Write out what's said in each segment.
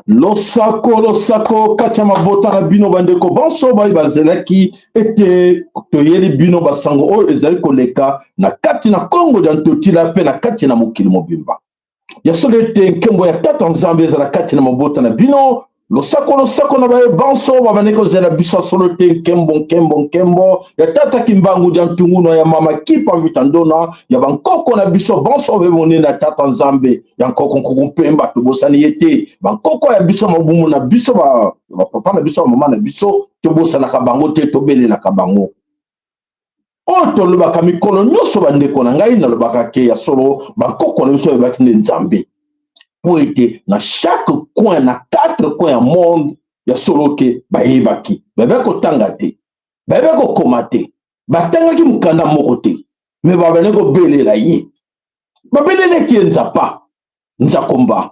Losako, losako kati ya mabota na bino bandeko banso baye bazelaki ete toyeli bino basango oyo ezali koleka na kati na Kongo dia Ntotila mpe na kati na mokili mobimba. Ya solo ete nkembo ya Tata Nzambe ezala kati na mabota na bino. Losako, losako na baye banso babandaki kozela biso. Ya solo te nkembo, nkembo, nkembo ya Tata Kimbangu dia Ntunguna, ya Mama Kipa Mvita Ndona, ya bankoko na biso banso baye monene ya Tata Nzambe, ya nkoko nkoko Mpemba, tobosani ye te. Bankoko ya biso, mabumu na biso, bapapa na biso, bamama na biso, tobosanaka bango te, tobelelaka bango. Oyo tolobaka mikolo nyonso, bandeko na ngai, nalobaka ke ya solo bankoko na biso bayebaki nde Nzambe, mpo ete na chaque coin, na quatre coin ya monde, ya solo ke bayebaki. Bayebaki kotanga te, bayebaki kokoma te, batangaki mokanda moko te, me babandaki kobelela ye. Babelelaki ye Nzapa, Nzakomba,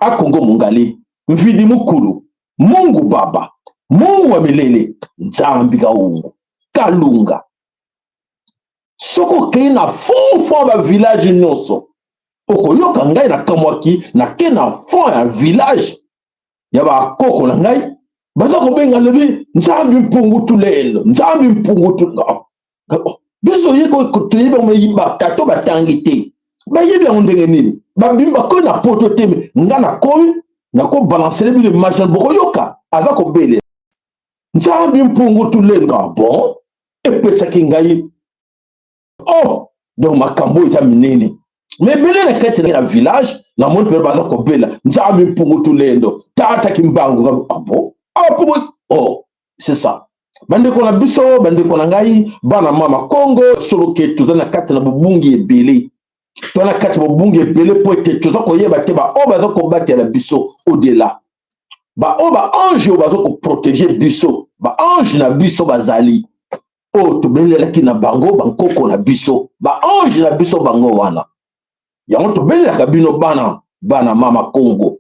Akongo Mongali, Mvidi Mukulu, Mungu Baba, Mungu wa milele, Nzambi Kaungu, Kalunga. Soki okei na fond fond ba village nyonso, okoyoka ngai nakamwaki, nake na fond ya village ya bakoko na ngai, baza kobenga, lobi Nzambi Mpungu Tulendo, Nzambi Mpungu Tulendo. Biso toyebi yango, batato batangi te, bayebi yango ndenge nini? Babimi, bakomi na poto te. Nga nakomi nakobalancele bino image, bokoyoka aza kobelela Nzambi Mpungu Tulendo. Bon, epesaki ngai, oh, donc makambo eza minene. Me ebele na kati na village, namoni mpe baza kobela Nzambi Mpungu Tulendo, Tata Kimbangu. Ah bon, ah po, oh, c'est ça. Bandeko na biso, bandeko na ngai, bana mama Kongo, solo ke toza na kati na bobungi ebele, toza na kati ya bobungi ebele, mpo ete toza koyeba te baoyo baza kobatela biso au-delà, baoyo baange oyo baza koprotéger biso. Baange na biso bazali oyo tobelelaki na bango, bankoko na biso, baange na biso bango wana. Yango tobelelaka bino, bana, bana mama Kongo,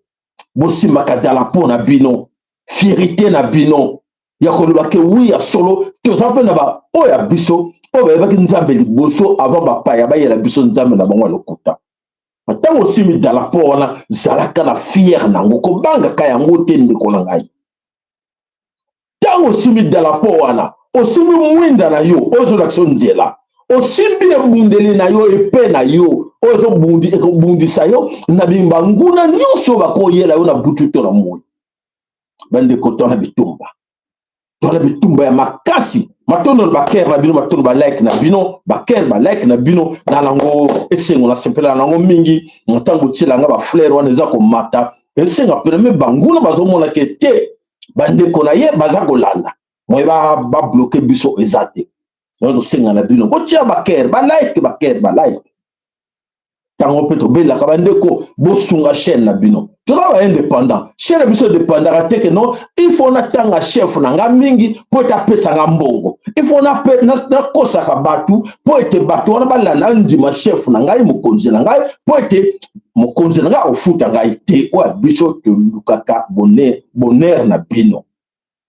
bosimbaka dalapo na bino, fierté na bino ya koloba ke oui, ya solo toza mpe na baoyo ya biso oyo bayebaki Nzambe liboso, avant bapaya bayela biso Nzambe na bango ya lokuta. Ntango osimbi dalapo wana, zalaka na fier nango, kobangaka yango te, ndeko na ngai. Ntango osimbi dalapo wana, osimbi mwinda na yo oyo ezolakisa yo nzela, osimbi ebundeli na yo, epe na yo oyo ekobundisa yo na banguna nyonso bakoyela yo na butu to na moi. Bandeko, to na bitumba, to na bitumba ya makasi. Matondo na bacœur na bino, matondo balike na bino, bacœur, balike na bino na nango esengo, nasepela nango mingi. Ntango otielanga bafleur wana, eza komata, esenga pene. Me banguna bazomonaka te, bandeko na ye baza kolanda moye babloquer biso eza te. Yango tosenga na bino, botia bacœur, balike, bacœur, balike. Ntango mpe tobelaka bandeko, bosunga chaîne na bino. Toza baindépendant, chaîne na biso dépendaka te ke non, il faut natanga chef na nga mingi mpo ete apesanga mbongo, il faut nakosaka bato mpo ete bato wana balanda, ndima chef na ngai, mokonzi na ngai, mpo ete mokonzi na ngai akofuta ngai te. Oyo biso tolukaka bonheur na bino,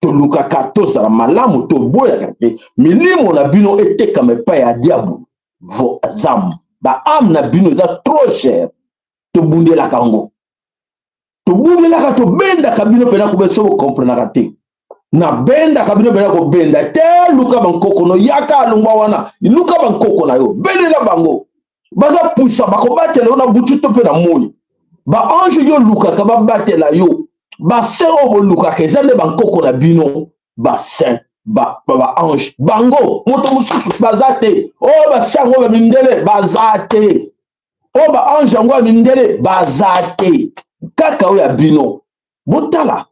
tolukaka tozala malamu, toboyaka te milimo na bino etekama epai ya diabolo. Vos âmes, baâme na bino eza trop cher. Tobundelaka yango, tobundelaka, tobendaka bino mpena kobe. So bokomprenaka te, nabendaka bino mpena kobenda te. Luka bankoko no, yaka, alongwa wana, luka bankoko na yo, belela bango, baza puissant, bakobatela yo na butu to mpe na moi. Baange yo olukaka babatela yo, basaint oyo bolukaka, eza nde bankoko na bino, basaint, baange bango. Moto mosusu baza te. Oyo basaint yango bamindele baza te, oyo baange yango ya mindele baza te, kaka oyo ya bino. Botala,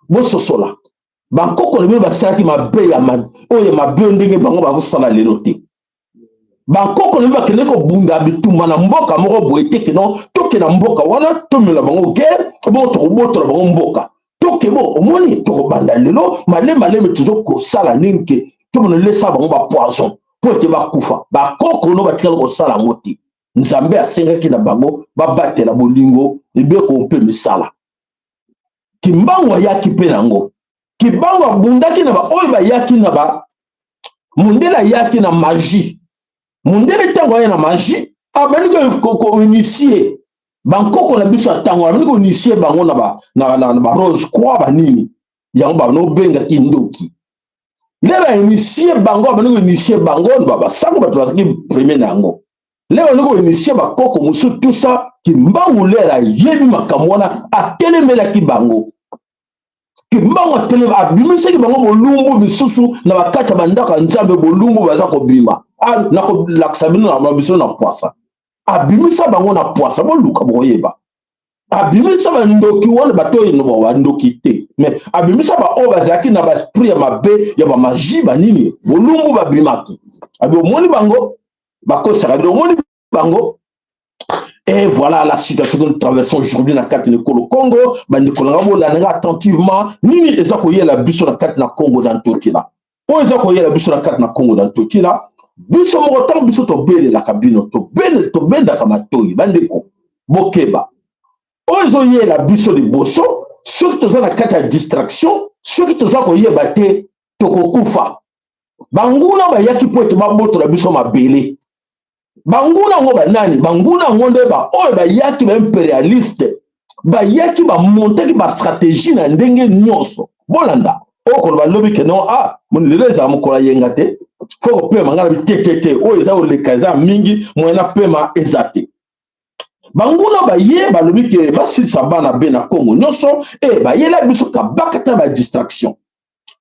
bososola, bankoko na bino basalaki mabe ya oyo ya mabe ndenge bango bazosala lelo te. Bankoko na bino bakende kobunda bitumba na mboka moko boye te, keno toke na mboka wana, tomela bango guerre, bongo tokobotola bango mboka. Toke bo omoni, tokobanda lelo maleme maleme, tozokosala nini ke tomona lesa bango bapoison mpo ete bakufa. Bakoko no batikali kosala yango te. Nzambe asengaki na bango babatela bolingo, mibeko mpe misala. Kimbangu ayaki mpe nango. Kimbangu abundaki na baoyo bayaki na ba mondele, ayaki na magie. Mondele ntango aya na magie, abandi koinitier. Bankoko na biso ya ntango wana bandi koinitie bango na ba, na, na, na ba rose croix banini yango banobengaki ndoki. Nde bainitie bango, bandi koinitie bango basango, bato bazalaki premier na yango. Nde bandi koinitie bakoko mosusu tusa. Kimbangu lere ayebi makambo wana, atelemelaki bango. Kimbangu atelemi, abimisaki bango bolumbu misusu na bakati ya bandako ya Nzambe. Bolumbu baza kobima, nakolakisa bino na biso na pwasa. Abimisa bango na pwasa, boluka bokoyeba. Abimisa bandoki wana, bato oyo bandoki te, mais abimisa baoyo bazalaki na baesprit ya mabe, ya bamagie, banini, bolumbu babimaki. Abi omoni bango bakosaka bino, omoni bango. Et voilà la situation que nous traversons aujourd'hui na kati na ekolo Congo. Bandeko na nga, bolanda nga attentivement. Nini eza koyela biso na kati na Congo na Ntotila? Oyo eza koyela biso na kati na Congo na Ntotila, biso moko, ntango biso tobelelaka bino, tobendaka matoi, bandeko, bokeba. Oyo ezoyela biso liboso, soki toza na kati ya distraction, soki toza koyeba te, tokokufa. Banguna bayaki mpo ete babotola biso mabele. Banguna yango banani? Banguna yango nde baoyo bayaki, baimpérialiste bayaki, bamontaki bastratégie na ndenge nyonso. Bolanda oyo koloba lobi ke non, ah, lelo ezala mokolo ayenga te, faut kopema. Ngai na bi te, te, te. Oyo eza koleka eza mingi, moyen na pema eza te. Banguna baye, balobi ke basilisa bana be na Kongo nyonso. E bayela biso kabaka ta badistraction,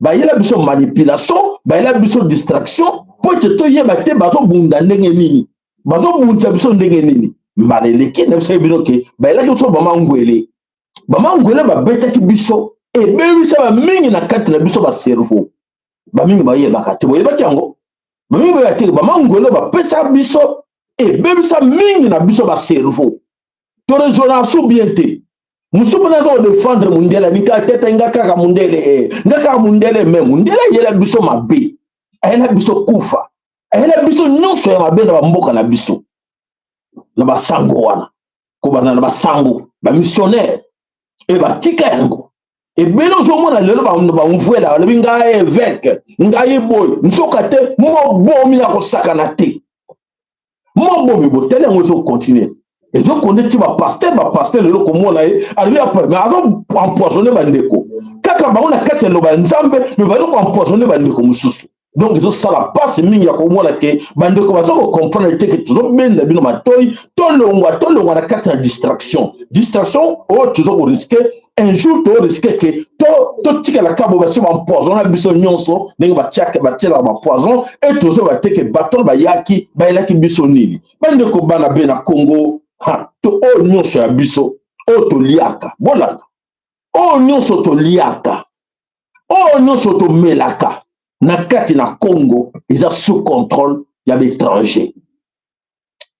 bayela biso manipulation, bayela biso distraction mpo ete toyeba te bazobunda ndenge nini, bazobundisa biso ndenge nini. Mbala eleki na biso bino ke bayelaki biso bamangwele. Bamangwele babetaki biso, ebebisa bamingi na kati na biso bacerveau. Bamingi bayebaka te, boyebaki yango? Bamingi bayeba te. Bamangwele bapesa biso, ebebisa mingi na biso bacerveau, toraisonna su bien te. Mosusu mpona aza kodéfendre mundele, anika tete nga kaka mundele, eh, nga kaka mundele. Mais mundele ayela biso mabe, ayela biso kufa, ayela biso nyonso ya mabe na bamboka na biso, na basango wana, kobanda na basango bamissionnaire e batika yango ebele. Ozomona lelo bamvwela, balobi ngai évêque, ngai boye, nzoka te mobomi ya kosakana te, mobomi. Botali yango ezocontinue, ezokonde ti bapasteur. Bapasteur lelo komona ye alobi après, mais azo empoisonne bandeko kaka bango na kati ya loba ya Nzambe, mais bazo koempoisonne bandeko mosusu. Donc ezosala mpasi mingi ya komona ke bandeko baza kocomprendre te ke tozobenda bino matoi. Tolongwa, tolongwa na kati na distraction. Distraction oyo toza korisquer, un jour torisquer ke totikala kaka bo basi baempoisonner biso nyonso ndenge batielaka bapoison. E tozoyeba te ke bato bayaki, bayelaki biso nini. Bandeko bana be na Congo, ha, to oyo nyonso ya biso oyo toliaka, bolanda, oyo nyonso toliaka, oyo nyonso tomelaka na kati na Congo eza sous contrôle ya baétranger.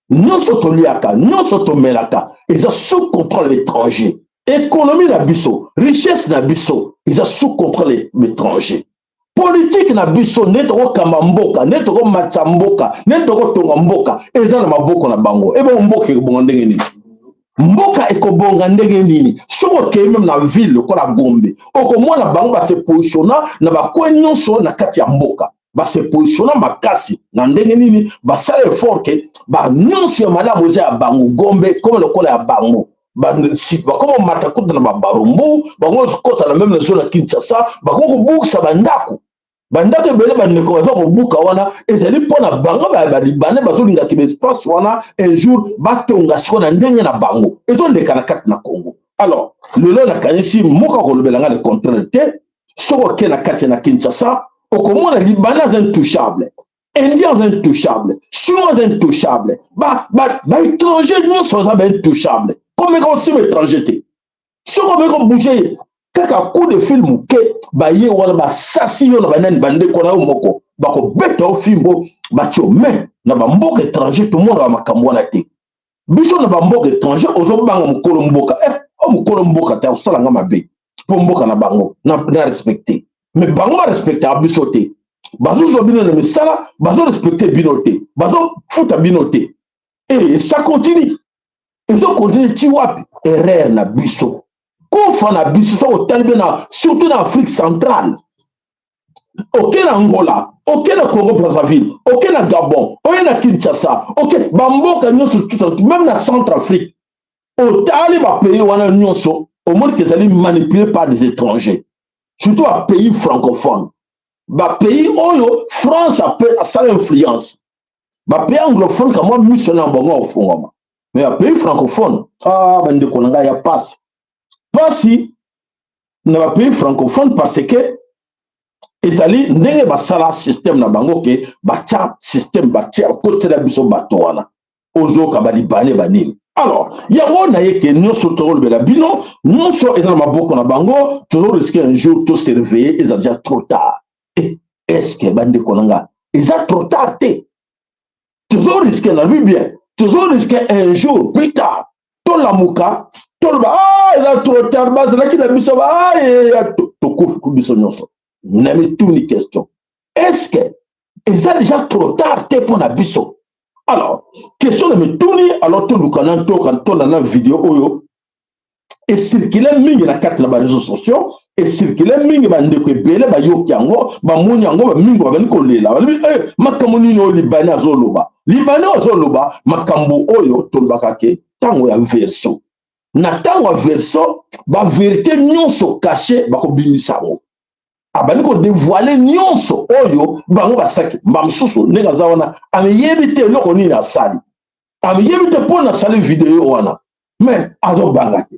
Nyonso toliaka, nyonso tomelaka eza sous contrôle ya baétranger. Économie na biso, richesse na biso eza sous contrôle ya baétranger. Politike na biso, nde tokokamba mboka, nde tokomatisa mboka, nde tokotonga mboka, eza na maboko na bango. Ebongo mboka ekobonga ndenge nini? Mboka ekobonga ndenge nini? Soki okei même na ville lokola Gombe, okomona bango base positionna na bacoin nyonso na kati ya mboka. Base positionna makasi na ndenge nini? Basala effort ke banyonso ya malamu eza ya bango. Gombe koma lokola ya bango. Bakoma mata kuta na babarumbu, bango kota na même na zone ya Kinshasa, bakoma kobukisa bandako, bandako ebele. Bandeko baza kobuka wana, ezali mpona bango. Balibanais bazolingaki baespace wana, un jour batonga sikoyo na ndenge na bango. Ezoleka na kati na Congo. Alors lelo nakanisi moko akolobela nga le contraire te. Soki oke na kati na Kinshasa, okomona Libanais aza intouchable, Indien aza intouchable, Chinois aza intouchable, baétranger nyonso aza baintouchable. Komeka osima étranger te. Soki omeki kobouger ye kaka coup de fil moke, baye wana basasi yo na banani, bandeko na yo moko bakobeta yo fimbo, batie yo. Mais na bamboka étranger tomonaka makambo wana te. Biso na bamboka étranger ozobanga mokolo mboka, eh, o mokolo mboka te akosalanga mabe mpo mboka na bango na respecte. Mais bango barespectaka biso te. Bazozwa bino na misala, bazorespecte bino te, bazofuta bino te. E ça continue, ezocontinue ti wapi? Erreur na biso, kufa na biso. Soki otali mpe na surtout na Afrique centrale, oke na Angola, oke na Congo Brazzaville, oke na Gabon, oye na Kinshasa, oke bamboka nyonso tout, même na Centre Afrique. Otali bapays wana nyonso, omoni ke ezali manipulé par des étrangers, surtout bapays francophone, bapays oyo France asala influence. Bapays anglophone kamwa miso na bango akofungwama, mais bapays francophone, ah, bandeko na ngai, ya pasi pasi na bapays francophone, parce que ezali ndenge basala système na bango ke batya système, batya, bakotela biso bato wana, ozoyoka balibanais banini. Alors yango naye ke nyonso tokolobela bino, nyonso eza na maboko na bango. Tozorisquer un jour tosurveiller, eza déjà trop tard. E est ce que, bandeko na nga, eza trop tard te? Tozorisquer, nalobi bien, tozorisquer un jour plus tard tolamuka, toloba: "Ah, eza trop tard, bazalaki na biso, tokufi biso nyonso." Na mituni question: est ce que eza déjà trop tard te mpo na biso? Alors question na mituni. Alors toluka na toka, tolanda video oyo ecirculer mingi na kati na baréseaux sociaux, ecirculer mingi. Bandeko ebele bayoki yango, bamoni yango, bamingi babandi kolela, balobi: eh, makambo nini oyo Libanais azoloba? Libanais azoloba makambo oyo tolobaka ke ntango ya Verseau, na ntango ya Verseau, bavérité nyonso caché bakobimisa yango. Abandi kodévoiler nyonso oyo bango basalaki. Bamosusu ndenge aza wana, ameyebi te eloko nini asali, ameyebi te mpo na asali video wana, mais azobanga te,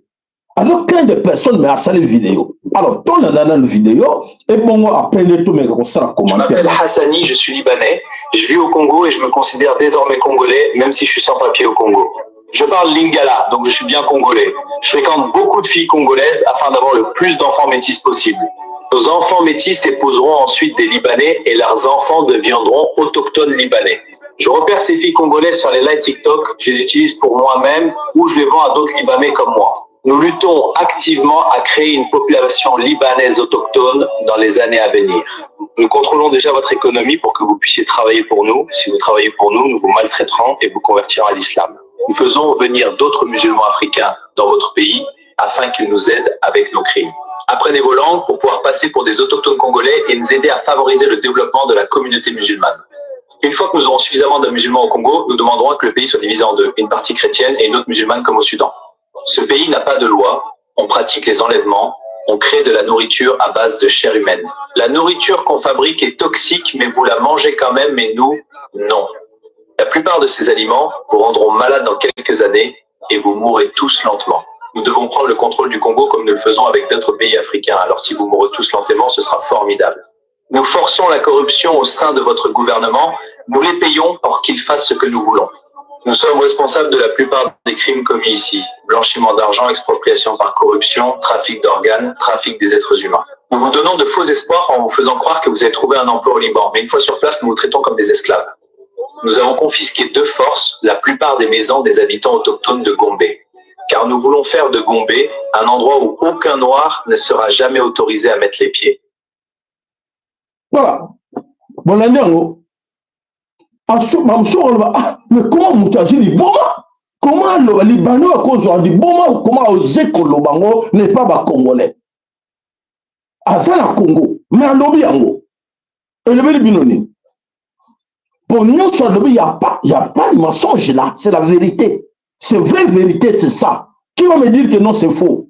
azocraindre personne, mais asali vidéo. Alors tolanda nanu vidéo, ebongo après nde tomeka kosala commentaire. Je m'appelle Hassani, je suis libanais, je vis au Congo et je me considère désormais congolais, même si je suis sans papier au Congo. Je parle lingala, donc je suis bien congolais. Je fréquente beaucoup de filles congolaises afin d'avoir le plus d'enfants métis possible. Nos enfants métis épouseront ensuite des Libanais et leurs enfants deviendront autochtones libanais. Je repère ces filles congolaises sur les lives TikTok, je les utilise pour moi-même ou je les vends à d'autres Libanais comme moi. Nous luttons activement à créer une population libanaise autochtone dans les années à venir. Nous contrôlons déjà votre économie pour que vous puissiez travailler pour nous. Si vous travaillez pour nous, nous vous maltraiterons et vous convertirons à l'islam. Nous faisons venir d'autres musulmans africains dans votre pays afin qu'ils nous aident avec nos crimes. Apprenez vos langues pour pouvoir passer pour des autochtones congolais et nous aider à favoriser le développement de la communauté musulmane. Une fois que nous aurons suffisamment de musulmans au Congo, nous demanderons que le pays soit divisé en deux, une partie chrétienne et une autre musulmane comme au Soudan. Ce pays n'a pas de loi, on pratique les enlèvements, on crée de la nourriture à base de chair humaine. La nourriture qu'on fabrique est toxique, mais vous la mangez quand même, mais nous, non. La plupart de ces aliments vous rendront malade dans quelques années et vous mourrez tous lentement. Nous devons prendre le contrôle du Congo comme nous le faisons avec d'autres pays africains. Alors si vous mourrez tous lentement, ce sera formidable. Nous forçons la corruption au sein de votre gouvernement. Nous les payons pour qu'ils fassent ce que nous voulons. Nous sommes responsables de la plupart des crimes commis ici. Blanchiment d'argent, expropriation par corruption, trafic d'organes, trafic des êtres humains. Nous vous donnons de faux espoirs en vous faisant croire que vous avez trouvé un emploi au Liban. Mais une fois sur place, nous vous traitons comme des esclaves. Nous avons confisqué de force la plupart des maisons des habitants autochtones de Gombe. Car nous voulons faire de Gombe un endroit où aucun noir ne sera jamais autorisé à mettre les pieds. Voilà. Bolandi yango. Bamosusu oloba: "Ah, mais comment moto azwi liboma? Comment aloba Libanais akozwa liboma? Comment oze koloba yango?" N'est pas bacongolais, aza na Congo, mais alobi yango. Elobeli bino nini? Po nyonso alobi, y a pas de mensonge là, c'est la vérité, c'est vraie vérité, c'est ça. Qui va me dire que non, c'est faux?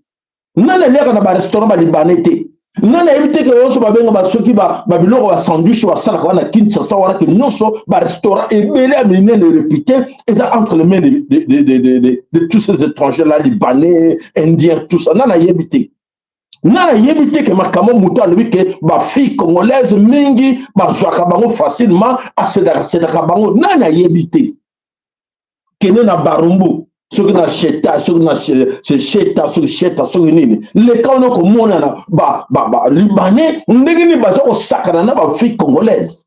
Nani aliaka na barestaurant balibanais te? Nani ayebi te ke nyonso babenga basoki babiloko, basandwich basalaka wana Kinshasa wana, ke nyonso barestaurant ebele ya minene réputé eza entre les mains de tous ces étrangers là, libanais, indiens, tout ça? Nani ayebi te? Nani ayebi te ke makambo moto alobi ke bafille congolaise mingi bazwaka bango facilement, asedaka sedaka bango? Nani ayebi te? Kende na Barumbu, soki na Sheta, soki na Sheta, soki Sheta, soki nini, leka wana, komonana balibanais ndenge nini baza kosakana na bafille congolaise.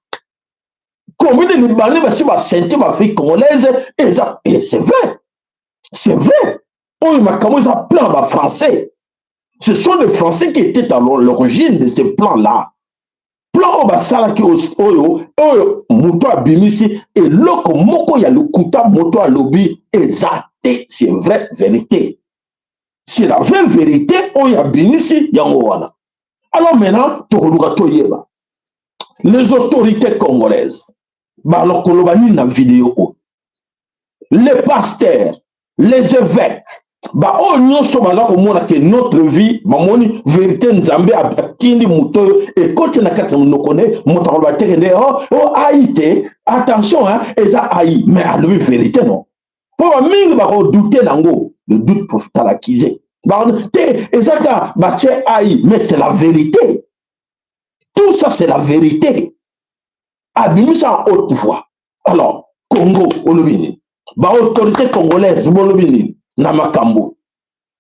Combien de Libanais basi basente bafille congolaise? Eza, c'est vrai, c'est vrai. Oyo makambo eza plan bafrançais. Ce sont les Français qui étaient à l'origine de ce plan là plan oyo basalaki, oyo moto abimisi eloko moko ya lokuta. Moto alobi eza te, c'est vraie vérité, c'est la vraie vérité oyo abimisi yango wana. Alors maintenant tokoluka toyeba les autorités congolaises balokoloba nini na video oyo. Les pasteurs, les évêques. Baoyo nyonso baza komona ke notre vie, bamoni vérité. Nzambe atindi moto oyo ekoti na kati ya monoko ne moto akoloba teke nde oh, oh, ai te. Attention, hein, eza ai, mais alobi vérité non, mpo bamingi bakodouter nango. Le doute profite à l'accusé te. Eza kaka batie ai, mais c'est la vérité. Tout ça, c'est la vérité. Abimisa en haute voix. Alors Congo, olobi nini? Baautorité congolaise, bolobi nini na makambo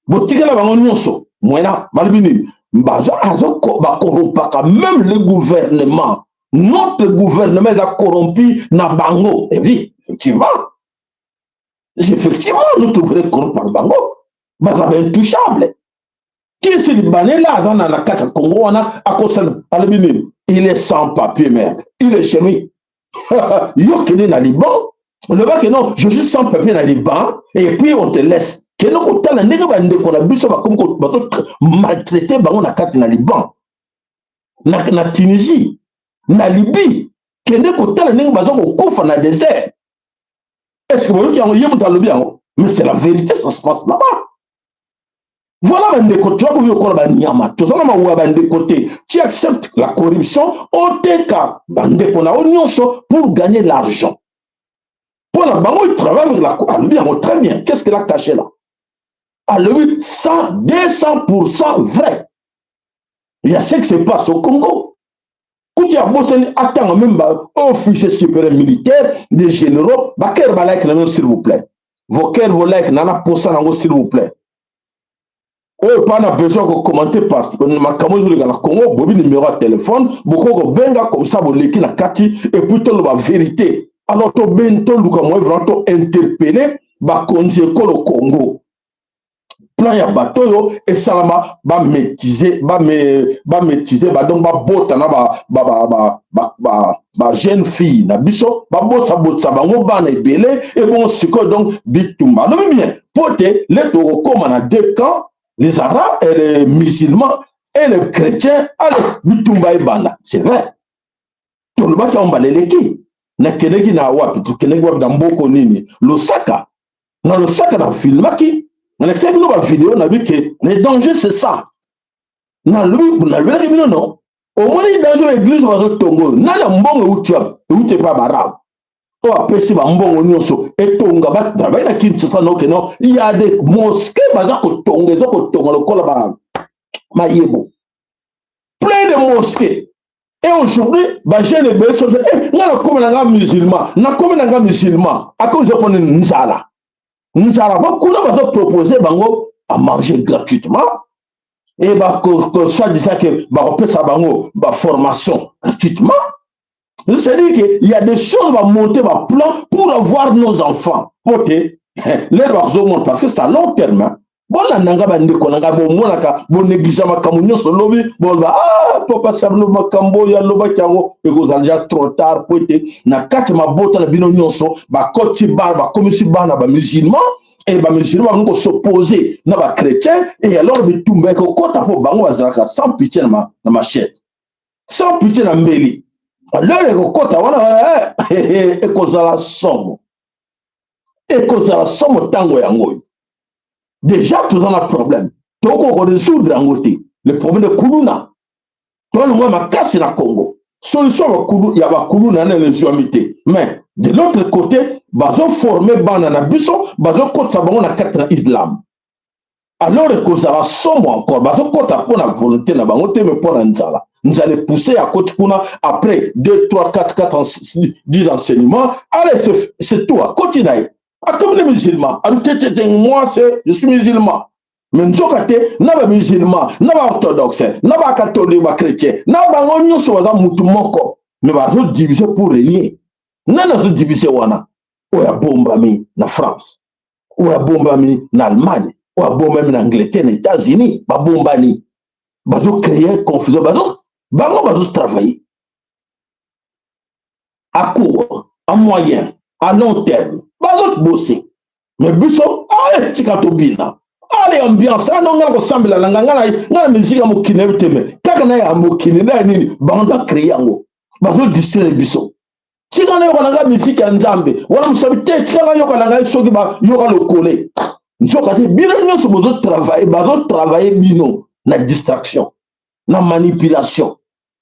botikela bango nyonso? Mwena balobi nini? Bacorrompaka même le gouvernement. Notre gouvernement eza corrompu na bango. Et puis effectivement, effectivement, nous trouverons corrompu par bango. Baza baintouchable. Qui ce Libanais là aza na kati ya Congo wana akosala? Alobi nini? Il est sans papier, mais il est chez lui. Yo kende na Liban, olobaki non, je suis sans papier na Liban, et puis on te laisse. Kende kotala ndenge bandeko na biso bakomi bazo maltraiter bango na kati na Liban, na Tunisie, na Libye. Kende kotala ndenge baza kokufa na désert. Est ce que boyoki yango? Ye moto alobi yango, mais c'est la vérité, ça se passe là-bas. Voilà, bandeko, toza komi lokola banyama. Toza na mawa ya bandeko te. Tu acceptes la corruption, oteka bandeko na yo nyonso pour gagner l'argent. Mpo na bango, il travaille avec la. Alobi yango très bien. Qu'est-ce qu'il a caché là? Alobi 100, 200 vrai. Il y a ce qui se passe au Congo. Kuti abosani atanga même baofficier supérieur militaire, des généraux. Bacœur, balike na bino, s'il vous plaît. Vos cœurs, vos likes, nana posa nango, s'il vous plaît. Oyo mpa na besoin kocommenter makambo ezoleka na Congo, bobi numéro ya telefone, bokoki kobenga comme ça, boleki na kati et puis toloba vérité. Alors tobeni, toluka moyen vraiment tointerpeller bakonzi ekolo Congo. Plan ya bato oyo esalama, bamétise, bamétise, donc babota na bajeune fille na biso, babotabotisa bango bana ebele. Ebongo sikoyo donc bitumba. Alobi bien, mpo te le tokokóma na deux camps, les Arabes et les musulmans et les chrétiens. Allez, bitumba ebanda. C'est vrai, tolobaki yango mbala eleki. Nakendeki na wapi? Tokendeki wapi? Na mboko nini? Losaka. Na Losaka nafilmaki, nalakisaki bino bavideo na bike. Le danger, c'est ça. Nalobi, nalobelaki bino no, omoni danger oyo église bazotonga oyo. Nani mbongo euti wapi? Euti epa baarabe oyo apesi bambongo nyonso etonga. Bai na Kinshasa noke no, ya de mosquée baza kotonga, eza kotonga lokola mayebo, plein de mosquée. Et aujourd'hui bajeune ebele so eh, nga nakomi na nga musulman, nakomi na nga musulman. Akomi mpona nzala. Nzala bakuna bazopropose bango à manger gratuitement et soi-disant que bakopesa bango baformation gratuitement. C'est-à-dire qu'il y a des choses, va monter ba plan pour avoir nos enfants. Po te lelo bazomona, parce que c'est à long terme, hein. Bolanda nga, bandeko na ngai, bomonaka bonéglige makambo nyonso. Lobi boloba: ah, papa Sablo, makambo oyo alobaki yango. Ekozala déjà trop tard, po ete na kati ya mabota na bino nyonso bakoti bana, bakomisi bana bamusulman, e bamusulman bakomi kos'opposer na bachrétien. Et alors bitumba ekokota, mpo bango bazalaka sans pitié na machette, sans pitié na mbeli. Alors ekokota wana, ekozala somo, ekozala somo. Ntango yango oyo déjà toza na problème, tokoki korésoudre yango te. Le problème de kuluna, tolongwa makasi na Congo. Solution ya bakuluna nene ezwami te. Mais de l'autre côté, bazoformer bana na biso, bazokotisa bango na kati na islam. Alors ekozala somo encore. Bazokɔta mpo na volonté na bango te, mais mpo na nzala. Nzala epousse ya koti kuna. Après 2, 3, 4, 4, 10 enseignements, allez, c'est tout, akoti na ye, akomi ne musulman. Alobi te te te, moi c'est je suis musulman. Mais nzoka te, na bamusulman, na baorthodoxe, na bacatholique, bachrétien, na bango nyonso baza mutu moko, mais bazodivise pour régner. Nani azodivise wana? Oyo abombami na France, oyo abombami na Allemagne, oyo abombami na Angleterre, na États-Unis. Babombani, bazocréer confusion. Bazo bango bazotravailler à court, à moyen, à long terme, bazobose. Mais biso, ale, tika tobina, ale, ambiance ano. Nga na kosambela na nga, nga na musique ya mokili nayebi te, mais kaka na ya mokili na ya nini, bango bacréer yango, bazodistraire biso. Tika nayoka na ngai musique ya Nzambe wana, mosabi te. Tika nayoka na ngai soki bayoka lokole. Nzoka te bino nyonso bozo travailler, bazo travailler bino na distraction, na manipulation.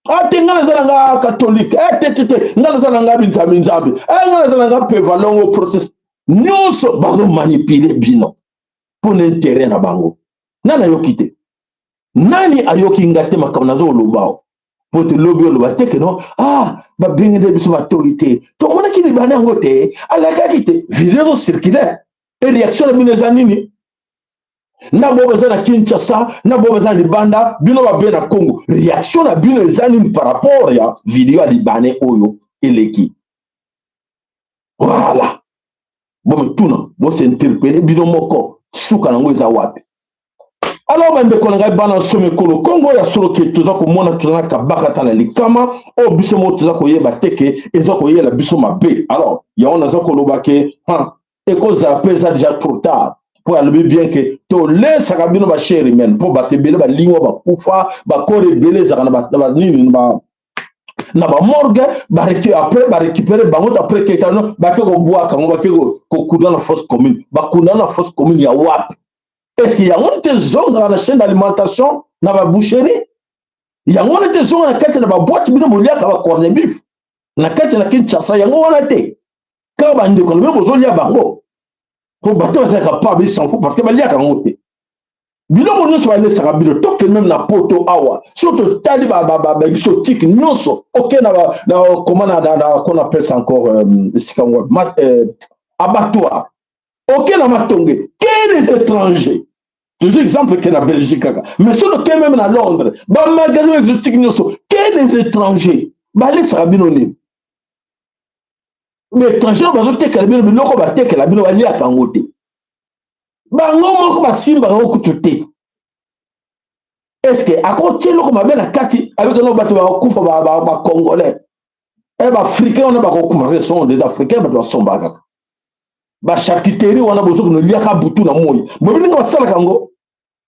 Ah te, nga naza na nga catholique, eh te te te, nga naza na nga binzambi nzambi, eh nga naza na nga pevalongo protest, nyonso bazo manipuler bino mpo na intérêt na bango. Nani ayoki te? Nani ayoki nga te? Makambo nazo koloba o po te lobi oloba te ke non, ah, babengi nde biso matoi te, tomonaki libanda yango te, alakaki te, video ezocircule. E réaction na bino eza nini? Na bo baza na Kinshasa, na bo baza na libanda, bino babe na Congo, réaction na bino eza nini par rapport ya video ya Libanais oyo eleki? Voilà, bomituna, bosinterpeller bino moko, suka nango eza wapi? Alors bandeko na ngai, bana nsomi ekolo Kongo, ya solo ke toza komona toza na kabaka ta na likama oyo biso moko toza koyeba te ke eza koyela biso mabe. Alors yango naza koloba ke ekozala mpe eza déjà trop tard, mpo alobi bien ke tolesaka bino bachair humaine, mpo bato ebele balingwa bakufa, bacorps ebele ezalaka na banini, na bamorgue. Après barécupérer bango, après ketano bake kobwaka yango, bake kokunda na fosse commune. Bakunda na fosse commune ya wapi? Est ce que yango wana te ezongaka na chaîne d'alimentation, na baboucherie? Yango wana te ezonga na kati na baboîte bino boliaka, bacorned beef na kati na Kinshasa? Yango wana te kaka bandeko na bino bozolia bango? Po bato baza capable, ils s'en fout, parce que baliaka yango te. Biloko nyonso balesaka bino, tokende même na Poto awa, soki totali baexotique nyonso, oke na comment na qu'on appelle ça encore, esika ngo abattoir, oke na Matonge, ke des étrangers. Toujours exemple ke na Belgique kaka, mais soki oke même na Londres, bamagasin exotique nyonso, ke des étrangers. Balesaka bino nini? Baétranger bazotekela bino biloko, batekela bino, baliaka yango te, bango moko basimbaka yango kutu te. Est-ce akotia eloko mabe na kati abekano? Bato bakokufa, bacongolais e baafricain wana bakokufa, ce sont des Africains. Bato basombaka kaka bacharcuterie wana, bozokende oliaka butu na moi, boyebi ndenge basalaka yango.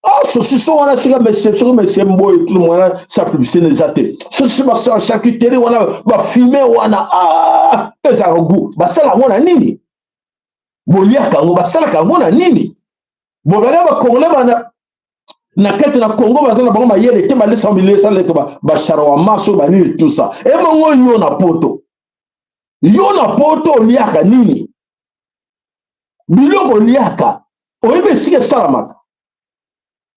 Ah, saucisson wana, soki monsieur Mboye, tout le monde sa publicité eza te, saucisson, charcuterie wana, bafume wana, ah, ezalaka goût. Basala yango na nini? Boliaka yango, basalaka yango na nini? Bobaka bacongolais bana na kati na Congo baza na bango mayele te, balesa bilesaleka bashawarma so banini, tout ça. Ebongo yo na Poto, yo na Poto oliaka nini? Biloko oliaka, oyebi esika esalamaka?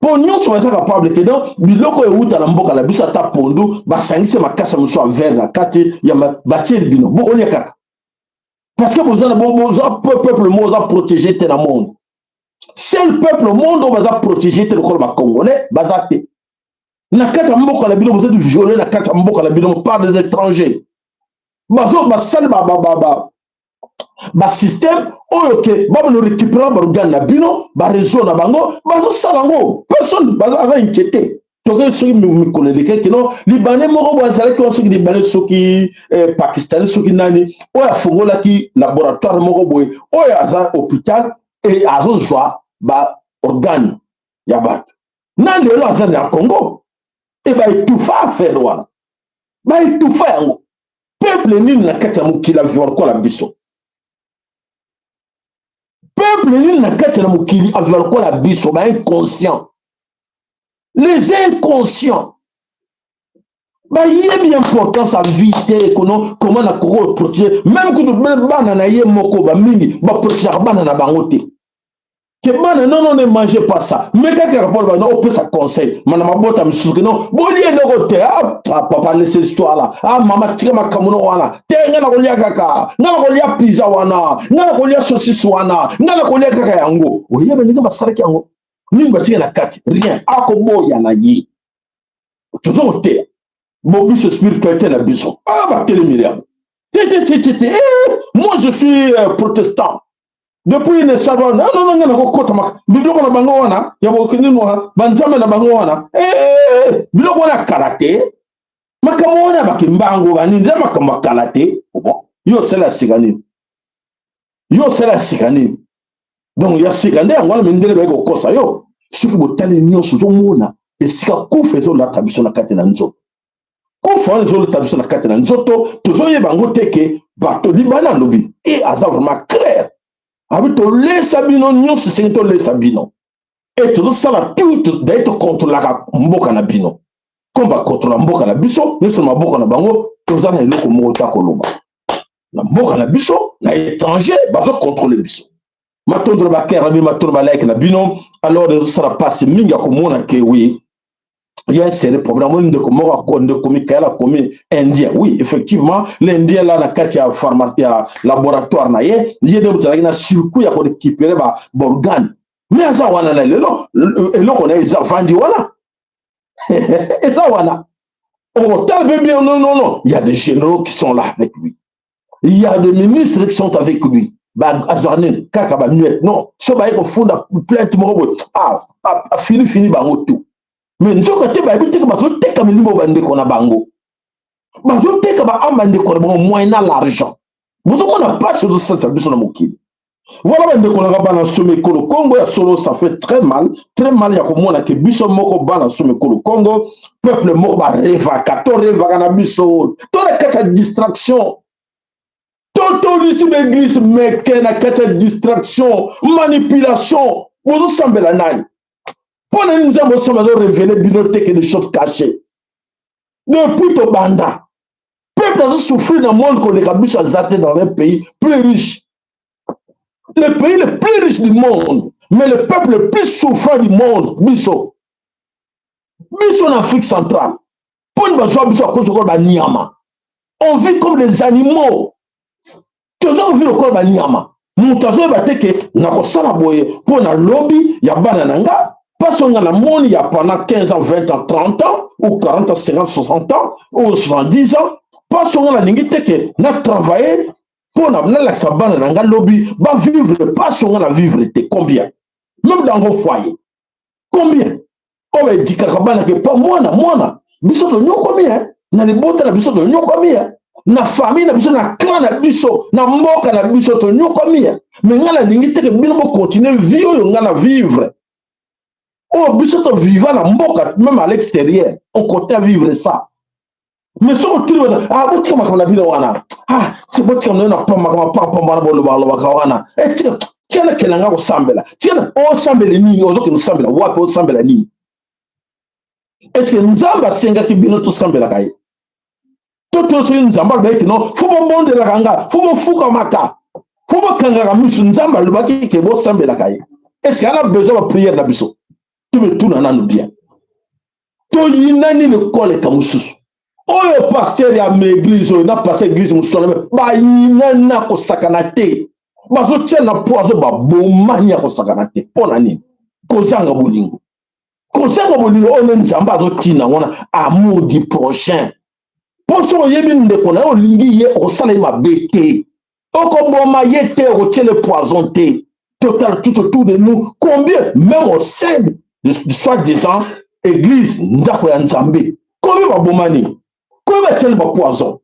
Mpo nyonso baza capable te. Donc biloko euta na mboka na biso, ata pondu basangisi makasi mosusu ya vert na kati ya batieli bino, bokolia kaka, parce que boza boza peuple moko oza protégé te na monde. Seul peuple au monde oyo baza protégé te lokola bacongolais baza te. Na kati ya mboka na bino, boza violé na kati ya mboka na bino par des étrangers. Bazo basali basystème oyo ke babano récupérer baorgane na bino, baréseau na bango bazosala yango, personne aza inquiété. Toke soki mikolo elekaki no, Libanais moko boye azalaki wana, soki Libanais, soki Pakistanais, soki nani, oyo afungolaki laboratoire moko boye oyo aza hôpital e azozwa baorgane ya bato. Na lelo aza na Congo e baétouffa affaire wana, baétouffa yango. Peuple nini na kati ya mokili aviwa lokola biso? Peuple nini na kati ya mokili aviwa lokola biso? Bainconscient, les inconscients, bayebi importance ya vie te. Kono comment na koko protéger même kutu bana na ye moko, bamingi baprotégeaka bana na bango te, ke bana, non, non, ne mangez pas ça. Mais kaka rapport bana, opesa conseil mana mabota misusu ke non, bolia eloko te. Ah papa, laisse histoire là. Ah mama, tika makambo no wana te. Nga na kolia kaka, nga na kolia pizza wana, nga na kolia saucisse wana, nga na kolia kaka yango. Oyeba ndenge basalaki yango, nini batika na kati? Rien. Akoboya na ye. Toza koteya bo biso spiritualité na biso. Ah, batelemeli yango te te te te te. Eh, moi je suis protestant depuis naissance. Non, non, non, nga nakokota biloko na bango wana ya bokenini wana, banzambe na bango wana, eh, biloko wana kala te, makambo wana bakimbango banini, eza makambo ya kala te. Bon, yo osala ya sika nini? Yo osala ya sika nini? Donc ya sika nde yango wana, mindele baye kokosa yo. Soki botali nyonso, ozomona esika kufa ezolata biso na kati na nzoto. Kufa wana ezolata biso na kati na nzoto, tozoyeba yango te ke bato libana alobi e aza vraiment clair. Abi tolesa bino nyonso esengi tolesa bino e tozosala tout daye tokontrolaka mboka na bino comme bakontrola mboka na biso nyonso na maboko na bango. Toza na eloko moko ta koloba na mboka na biso na étranger, bazokontrole biso. Matondo na bacœur na bino, matondo balike na bino. Alors ezosala mpasi mingi ya komona ke oui, il y a un sérieux problème. Amoni ndeko moko, ndeko Mikael akomi indien. Oui, effectivement, l'indien là, na kati ya pharmacie, ya laboratoire na ye, ye nde moto azalaki na circuit ya korécupérer baorgane. Mais aza wana na lelo, eloko na ye eza vandi wana, eza wana. Okotala mpe bien. Non, non, non, il y a des généraux qui sont là avec lui, il y a des ministres qui sont avec lui. Azwaka nini? Kaka bamiettes. Non, so baye kofunda plainte moko boye, afini fini bango tout. Mais nzoka te, bayebi teke bazoteka milimo bandeko na bango, bazoteka baâme bandeko na bango moyennant l'argent. Bozomona mpasi ozosalisa biso na mokili. Voilà, bandeko nanga bana somi ekolo Congo, ya solo, ça fait très mal, très mal ya komona ke biso moko bana somi ekolo Congo, peuple moko barêvaka, torêvaka na biso to na kati ya distraction, totolisi baéglise meke na kati ya distraction, manipulation. Bozosambela nani? Mpo na nini Nzambe osamba azorévéler bino te ke des choses cachées? Depuis tobanda, peuple azosouffrir na monde koleka biso aza te. Dans un pays plus riche, le pays le plus riche du monde, mais le peuple le plus souffrant du monde, biso, biso na Afrique centrale. Mponi bazwa biso akozi lokola banyama? On vit comme des animaux, toza kovivre lokola banyama. Moto azoyeba te ke nakosala boye mpo na lobi ya bana na nga. Mpasi oyo nga namoni ya pendant 15 ans, 20 ans, 30 ans ou 40 ans, 50, 60 ans ou 70 ans, mpasi oyo nga nalingi te ke na travailler mpo na nalakisa bana na nga lobi bavivre mpasi oyo nga na vivre te. Combien, même dans vos foyers, combien oyo baéduquaka bana ke pa mwana mwana biso tonyokomi na libota na biso, tonyokomi na famille na biso, na clan na biso, na mboka na biso, tonyokomi. Mais ngai nalingi te ke bino bocontinuer vie oyo ngai na vivre, oyo biso toviva na mboka. Même à l'extérieur, on continue à vivre ça. Mais soki otuli bata, ah, botika makambo na bino wana, ah, botika na na makambo pampamba wana, bolobaka wana. Tika, tika nakenda nga kosambela. Tika, osambela nini? Ozokende osambela wapi? Osambela nini? Est ce que Nzambe asengaki bino tosambelaka ye? To soki Nzambe alobaki no fo bobondelaka nga, fo bofukamaka, fo bokangaka miso, Nzambe alobaki ke bosambelaka ye? Est ce que ana besoin baprière na biso? Tomituna nanu bien. Toyina nini koleka mosusu? Oyo pasteur ya église oyo na pasteur église mosusu wana bayinana kosakana te, bazotia na poison, babomani ya kosakana te. Mpo na nini? Kozanga bolingo, kozanga bolingo oyo nde Nzambe azotina wana, amour du prochain. Mpo soki oyebi ndeko na yo, olingi ye, okosala ye mabe te, okoboma ye te, okotiele poison te. Total, tout autour de nous, combien, même au sein de soi-disant église, ndako ya Nzambe, combien babomani, combien batieli bapoison,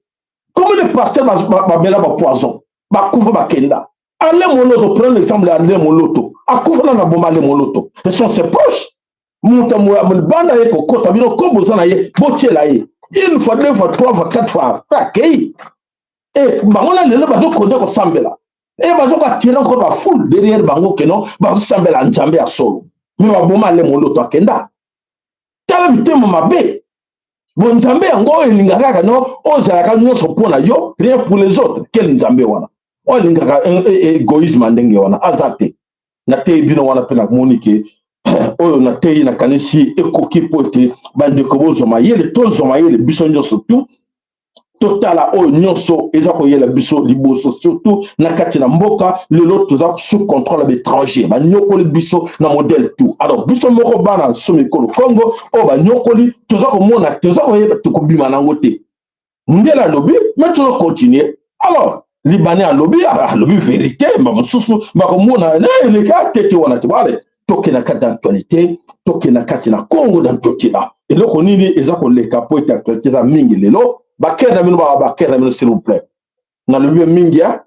combien de pasteur babela bapoison, bakufa, bakenda? Alain Moloto, prenons l'exemple ya Alain Moloto, akufa na boma Alain Moloto. Ce sont ses proches. Moto ya libanda ye kokota bino, kombo oza na ye, botiela ye une fois, deux fois, trois fois, quatre fois, akei. E bango na lelo bazokonde kosambela e bazokoattirer encore bafoule derrière bango ke non, bazosambela Nzambe ya solo. Mais baboma Alain Moloto, akenda. Tala mitema mabe. Bo Nzambe yango oyo elingaka kaka no ozalaka nyonso mpo na yo, rien pour les autres. Quel Nzambe wana oyo alingaka égoïsme ya ndenge wana? Aza te. Nateyi bino wana mpe namoni ke oyo nateyi, nakanisi ekoki mpo ete bandeko bozwa mayele, tozwa mayele biso nyonso tu, totala oyo nyonso eza koyela biso liboso, surtout na kati na mboka. Lelo toza sous contrôle ya baétranger, banyokoli biso na modèle tout. Alors biso moko bana so mikolo Congo oyo banyokoli, toza komona, toza koyeba tokobima nango te. Ndele alobi, mais tozocontinuer. Alors Libanais alobi, alobi vérité, bamosusu bakomona eleka tete wana te. Ale, tokende na kati ya actualité, tokende na kati na Congo na Ntotila, eloko nini eza koleka, po ete actualité eza mingi lelo. Bacœur na bino, bacœur na bino, s'il vous plaît. Nalobi mingi ya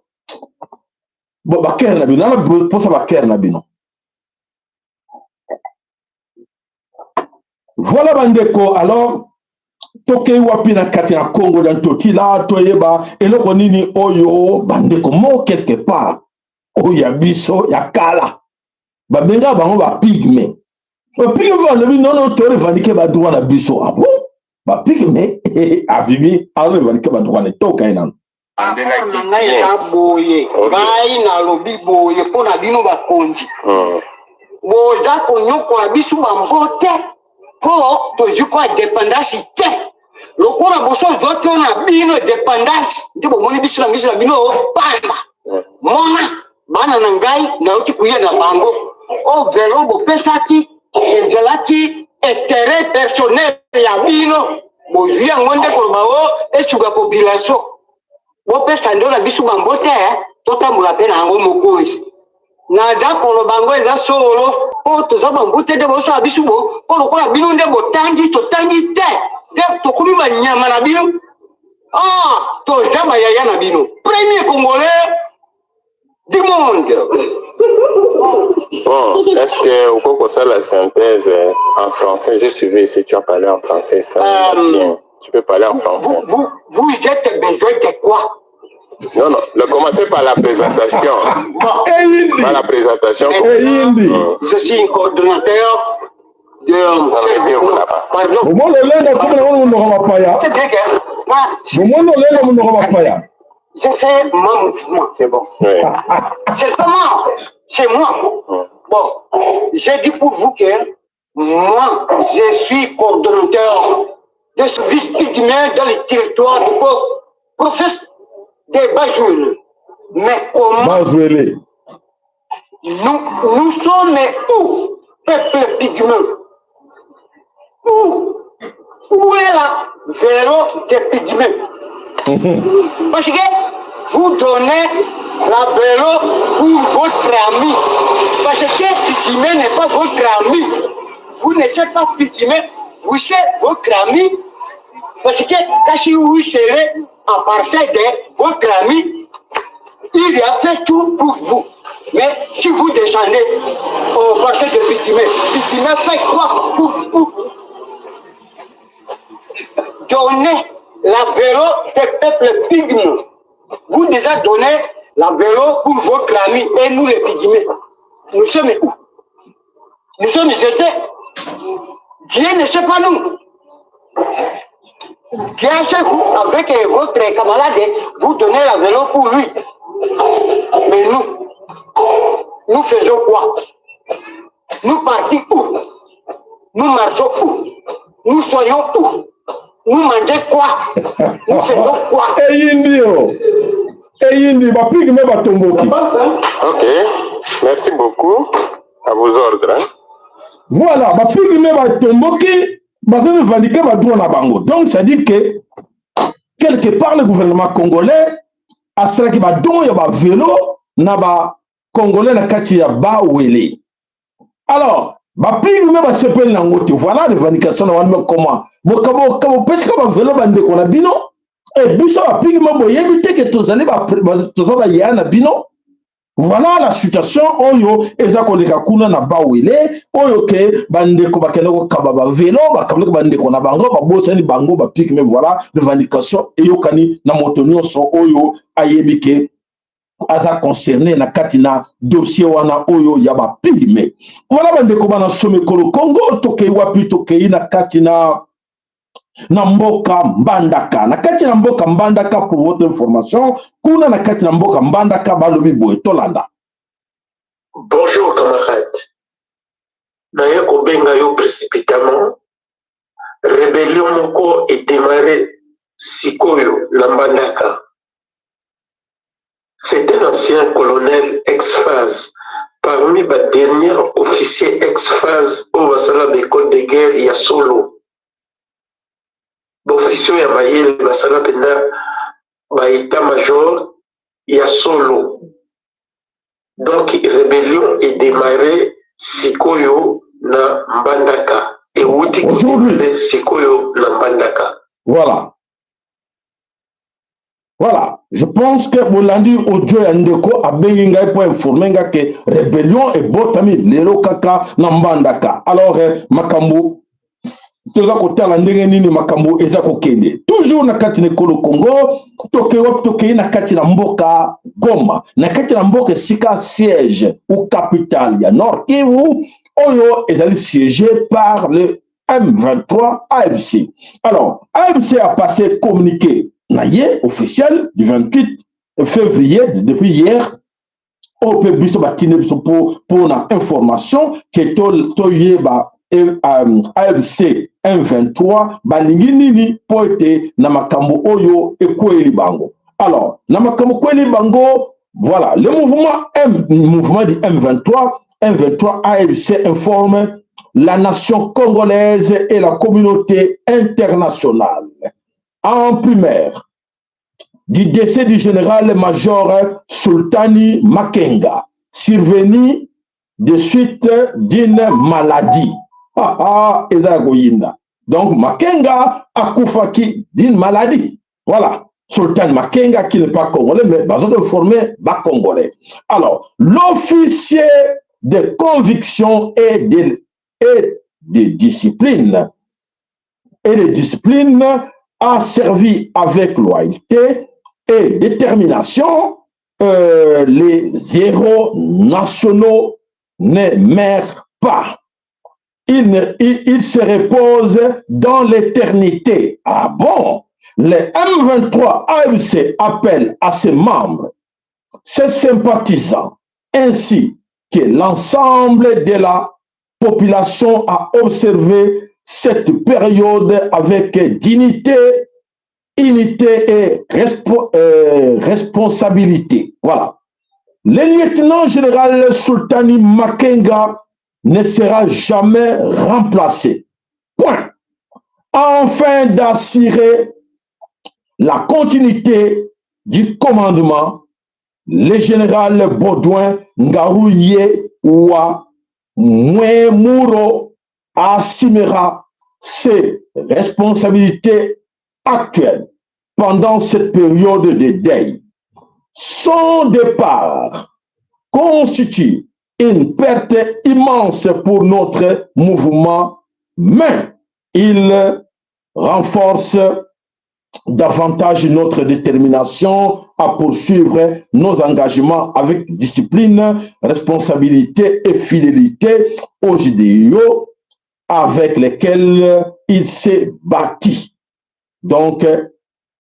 bon, bacœur na bino nana mposa, bacœur na bino. Voilà, bandeko. Alors tokei wapi na kati na Congo na Ntotila? Toyeba eloko nini oyo bandeko moko quelque part. Oyo ya biso ya kala, babengaka bango bapygmées. Bapygmées balobi: "Non, non, torevendiquer badroit na biso." Ah bon, bapygmées abimi, arevendiquer badroit na tokai nano. Na ngai eza boye, ngai nalobi boye mpo na bino bakonzi, boza konyokola biso bambote mpo tozwi ko indépendance te. Lokola boso ozwaki oyo na bino indépendance nde bomoni biso na miso na bino pamba. Mona bana na ngai, nauti koya na bango oyo vélo bopesaki ezalaki intérêt personnel ya bino. Bozwi yango nde koloba o esuka population. Bopesa nde na biso bambote, totambola mpe na yango. Mokonzi, naza koloba yango eza solo mpo toza bambute nde bosala biso bo mpo lokola bino nde botangi, totangi te nde tokomi banyama na bino. Ah, toza bayaya na bino, premier Congolais du monde. Bon, est-ce que okoki kosala synthèse en français? J'ai suivi ici, tu as parlé en français, ça bien. Tu peux parler en français. Vous êtes besoin de quoi? Non, non, le, commencez par la présentation. Bon. Par la présentation. Eyindi. Je suis coordonnateur de Arrêtez-vous là-bas. Pardon. Bomoni olenga komi nango monoko bapaya. C'est bien que moi, Bomoni olenga monoko bapaya. j'ai fait mon mouvement, c'est bon. C'est pas moi, c'est moi. Bon, j'ai dit pour vous que moi, je suis coordonnateur de service pygmée dans le territoire du prophète des Bas-Uele. Mais comment Bas-Uele. Nous, nous sommes où, peuple pygmée? Où? Où est la vélo des pygmées? Parce que vous donnez la vélo pour votre ami. Parce que pygmée n'est pas votre ami. Vous ne êtes pas pygmée, vous êtes votre ami. Parce que quand vous serez à partir de votre ami, il a fait tout pour vous. Mais si vous descendez au passé de Pygmée, Pygmée fait quoi pour vous? Donnez la vélo des peuples pygmées. Vous déjà donnez la vélo pour votre ami et nous les pygmées. Nous sommes où? Nous sommes jetés. Dieu ne sait pas nous. Dieu sait vous, avec votre camarade, vous donnez la vélo pour lui. Mais nous, nous faisons quoi? Nous partons où? Nous marchons où? Nous soyons où? Nous mangeons quoi? Nous faisons quoi? Eyindi o, eyindi, bapygmées batomboki. Ok, merci beaucoup. À vos ordres, hein. Voilà, bapygmées batomboki, baza revendiquer badroit na bango. Donc c'est à dire que quelque part le gouvernement congolais asalaki badon ya bavélo na bacongolais na kati ya Bas-Uele. Alors bapygmées basepeli nango te. Voilà revendication na wana. Comment bopesika bavélo bandeko na bino e biso bapygmées boyebi te ke tozali toza bayaya na bino? Voilà la situation oyo eza koleka kuna na Bas-Uele, oyo ke bandeko bakende kokaba bavélo, bakabelaki bandeko na bango, babosani bango bapygmées. Voilà revendication eyokani na moto nyonso oyo ayebi ke aza concerné na kati na dossier wana oyo ya bapygmées. Voilà bandeko bana Somekolo Congo. Tokei wapi? Tokei na kati na mboka Mbandaka. Na kati na mboka Mbandaka, pour votre information, kuna na kati na mboka Mbandaka balobi boye, tolanda. Bonjour camarade. Naye kobenga yo précipitamment. Rébellion moko edémarrer sikoyo na Mbandaka. C'est un ancien colonel ex-FAZ, parmi ba derniers officiers ex-FAZ oyo basala baécole de guerre ya solo. Baofficier ya mayele basala mpenza baétat major ya solo. Donc rébellion edémarrer sikoyo na Mbandaka, ewuti Aujourd'hui. sikoyo na Mbandaka. Voilà, je pense que bolandi audio ya ndeko abengi ngai mpo informer nga ke rébellion ebotami lelo kaka na Mbandaka. Alors makambo Toza kotala ndenge nini makambo eza kokende toujours na kati na ekolo Congo. Tokei wapi? Tokei na kati na mboka Goma, na kati na mboka esika siège ou capitale ya Nord Kivu oyo ezali siégé par le M23 AFC. Alors, AFC a passé communiqué na ye officiel du 28 février, depuis hier, oyo mpe biso batindi biso mpona information ke toyeba AFC M23 balingi nini, mpo ete na makambo oyo ekweli bango. Alors, na makambo ekweli bango, voilà, le mouvement M, mouvement du M23, M23 AFC informe la nation congolaise et la communauté internationale en primaire du décès du général-major Sultani Makenga, survenu de suite d'une maladie. Ah, ah, eza koyinda. Donc Makenga akufaki d'une maladie. Voilà. Sultan Makenga qui n'est pas congolais, mais bazo informé ba congolais. Alors, l'officier de conviction et de discipline a servi avec loyauté et détermination. Les héros nationaux ne meurent pas. Il, ne, il, il se repose dans l'éternité. Ah bon? Le M23 AFC appelle à ses membres, ses sympathisants, ainsi que l'ensemble de la population à observer cette période avec dignité, unité et responsabilité. Voilà. Le lieutenant général Sultani Makenga ne sera jamais remplacé. Point. Afin d'assurer la continuité du commandement, le général Baudouin Ngaruye Wa Mwemuro assumera ses responsabilités actuelles pendant cette période de deuil. Son départ constitue une perte immense pour notre mouvement, mais il renforce davantage notre détermination à poursuivre nos engagements avec discipline, responsabilité et fidélité aux idéaux avec lesquels il s'est bâti. Donc,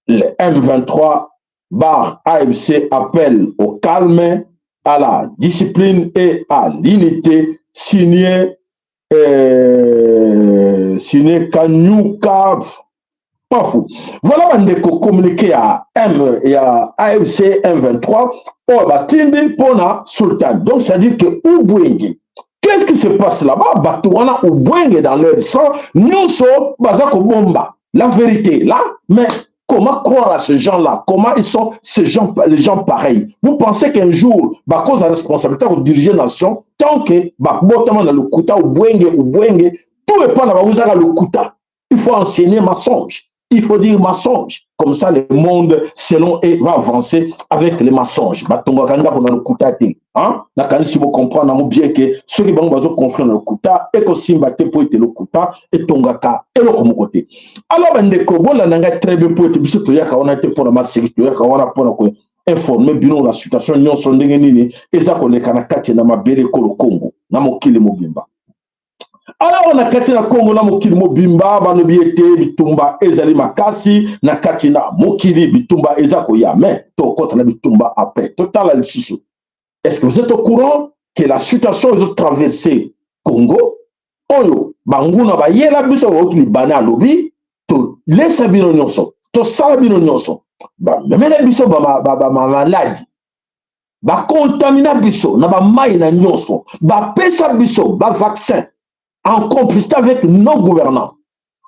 le M23/AFC appelle au calme, à la discipline et à l'unité, signé Kanyuka Pafu. Voilà bandeko, communiqué ya M ya AFC M23 oyo batindi mpona Sultan. Donc c'est à dire que Ubwenge, qu'est-ce qui se passe là-bas? Bato wana Ubwenge dans leur sang nyonso, baza kobomba la vérité là. Mais comment croire à ces gens-là? Comment ils sont, ces gens, les gens pareils? Vous pensez qu'un jour, bah, cause de la responsabilité de diriger une nation, tant que, bah, botama na lokuta, ubwenge, ubwenge, tout est pas là, lokuta. Il faut enseigner mensonge. Il faut dire mensonge. Comme ça, le monde, selon eux, va avancer avec les mensonges. Batongaka ndako na lokuta te. Hein? Nakanisi bo comprendre yango bien que soki bango bazo construire na lokuta, ekosimba te, po ete lokuta etongaka eloko moko te. Alors bandeko, bolanda ngai très bien, po ete biso toyaka wana te mpona maseki, toyaka wana mpona koinformer bino na situation nyonso ndenge nini eza koleka na kati na mabele ekolo Kongo na mokili mobimba. Alors, na kati na Kongo na mokili mobimba, balobi ete bitumba ezali makasi na kati na mokili, bitumba eza koya, mais tokɔta na bitumba après. Totala lisusu, est-ce que vous êtes au courant que la situation ezotraverse Congo oyo banguna bayela biso, baoki libana, alobi tolesa bino nyonso, tosala bino nyonso, bamemela biso bamaladi, bakontamina biso na bamai na nyonso, bapesa biso bavaccin en complicité avec nos gouvernants,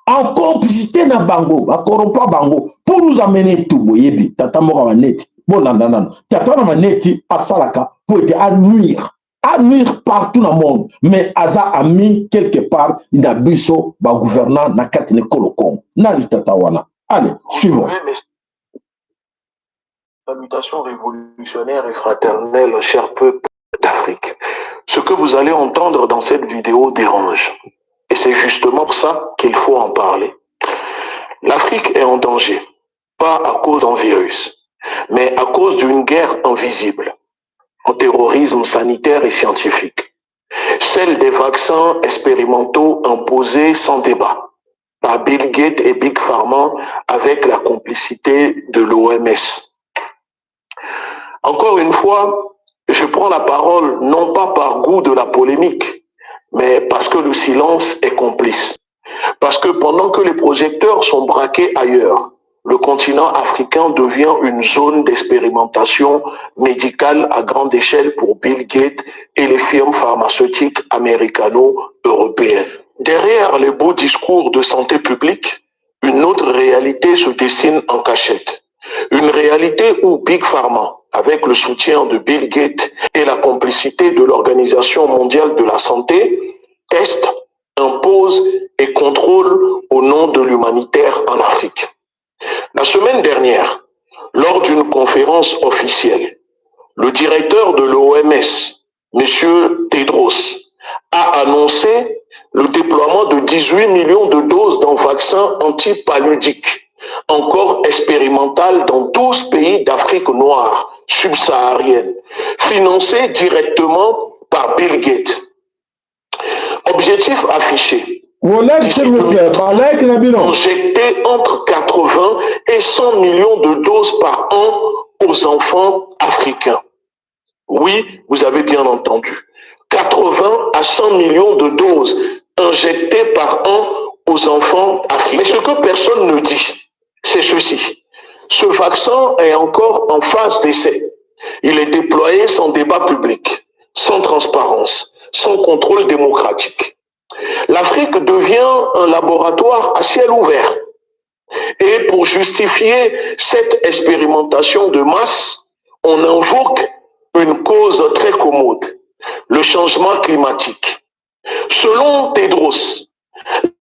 en complicité na bango, bakorompa bango pour nous amener tout. Boyebi tata moko ya maneti, bolanda nano, tata wana maneti asalaka po ete anuire partout na monde, mais aza ami quelque part na biso bagouvernant na kati na ekolo Congo. Nani tata wana? Allez, suivons. Salutations révolutionnaires et fraternelles, cher peuple d'Afrique. Ce que vous allez entendre dans cette vidéo dérange. Et c'est justement pour ça qu'il faut en parler. L'Afrique est en danger, pas à cause d'un virus, mais à cause d'une guerre invisible, en terrorisme sanitaire et scientifique. Celle des vaccins expérimentaux imposés sans débat par Bill Gates et Big Pharma avec la complicité de l'OMS. Encore une fois, je prends la parole non pas par goût de la polémique, mais parce que le silence est complice. Parce que pendant que les projecteurs sont braqués ailleurs, le continent africain devient une zone d'expérimentation médicale à grande échelle pour Bill Gates et les firmes pharmaceutiques américano-européennes. Derrière les beaux discours de santé publique, une autre réalité se dessine en cachette. Une réalité où Big Pharma, avec le soutien de Bill Gates et la complicité de l'Organisation mondiale de la santé, teste, impose et contrôle au nom de l'humanitaire en Afrique. La semaine dernière, lors d'une conférence officielle, le directeur de l'OMS, M. Tedros, a annoncé le déploiement de 18 millions de doses d'un vaccin antipaludique, encore expérimental dans 12 pays d'Afrique noire subsaharienne, financé directement par Bill Gates. Objectif affiché. Injecter entre 80 et 100 millions de doses par an aux enfants africains. Oui, vous avez bien entendu. 80 à 100 millions de doses injectées par an aux enfants africains. Mais ce que personne ne dit, c'est ceci. Ce vaccin est encore en phase d'essai. Il est déployé sans débat public, sans transparence, sans contrôle démocratique. L'Afrique devient un laboratoire à ciel ouvert. Et pour justifier cette expérimentation de masse, on invoque une cause très commode, le changement climatique. Selon Tedros,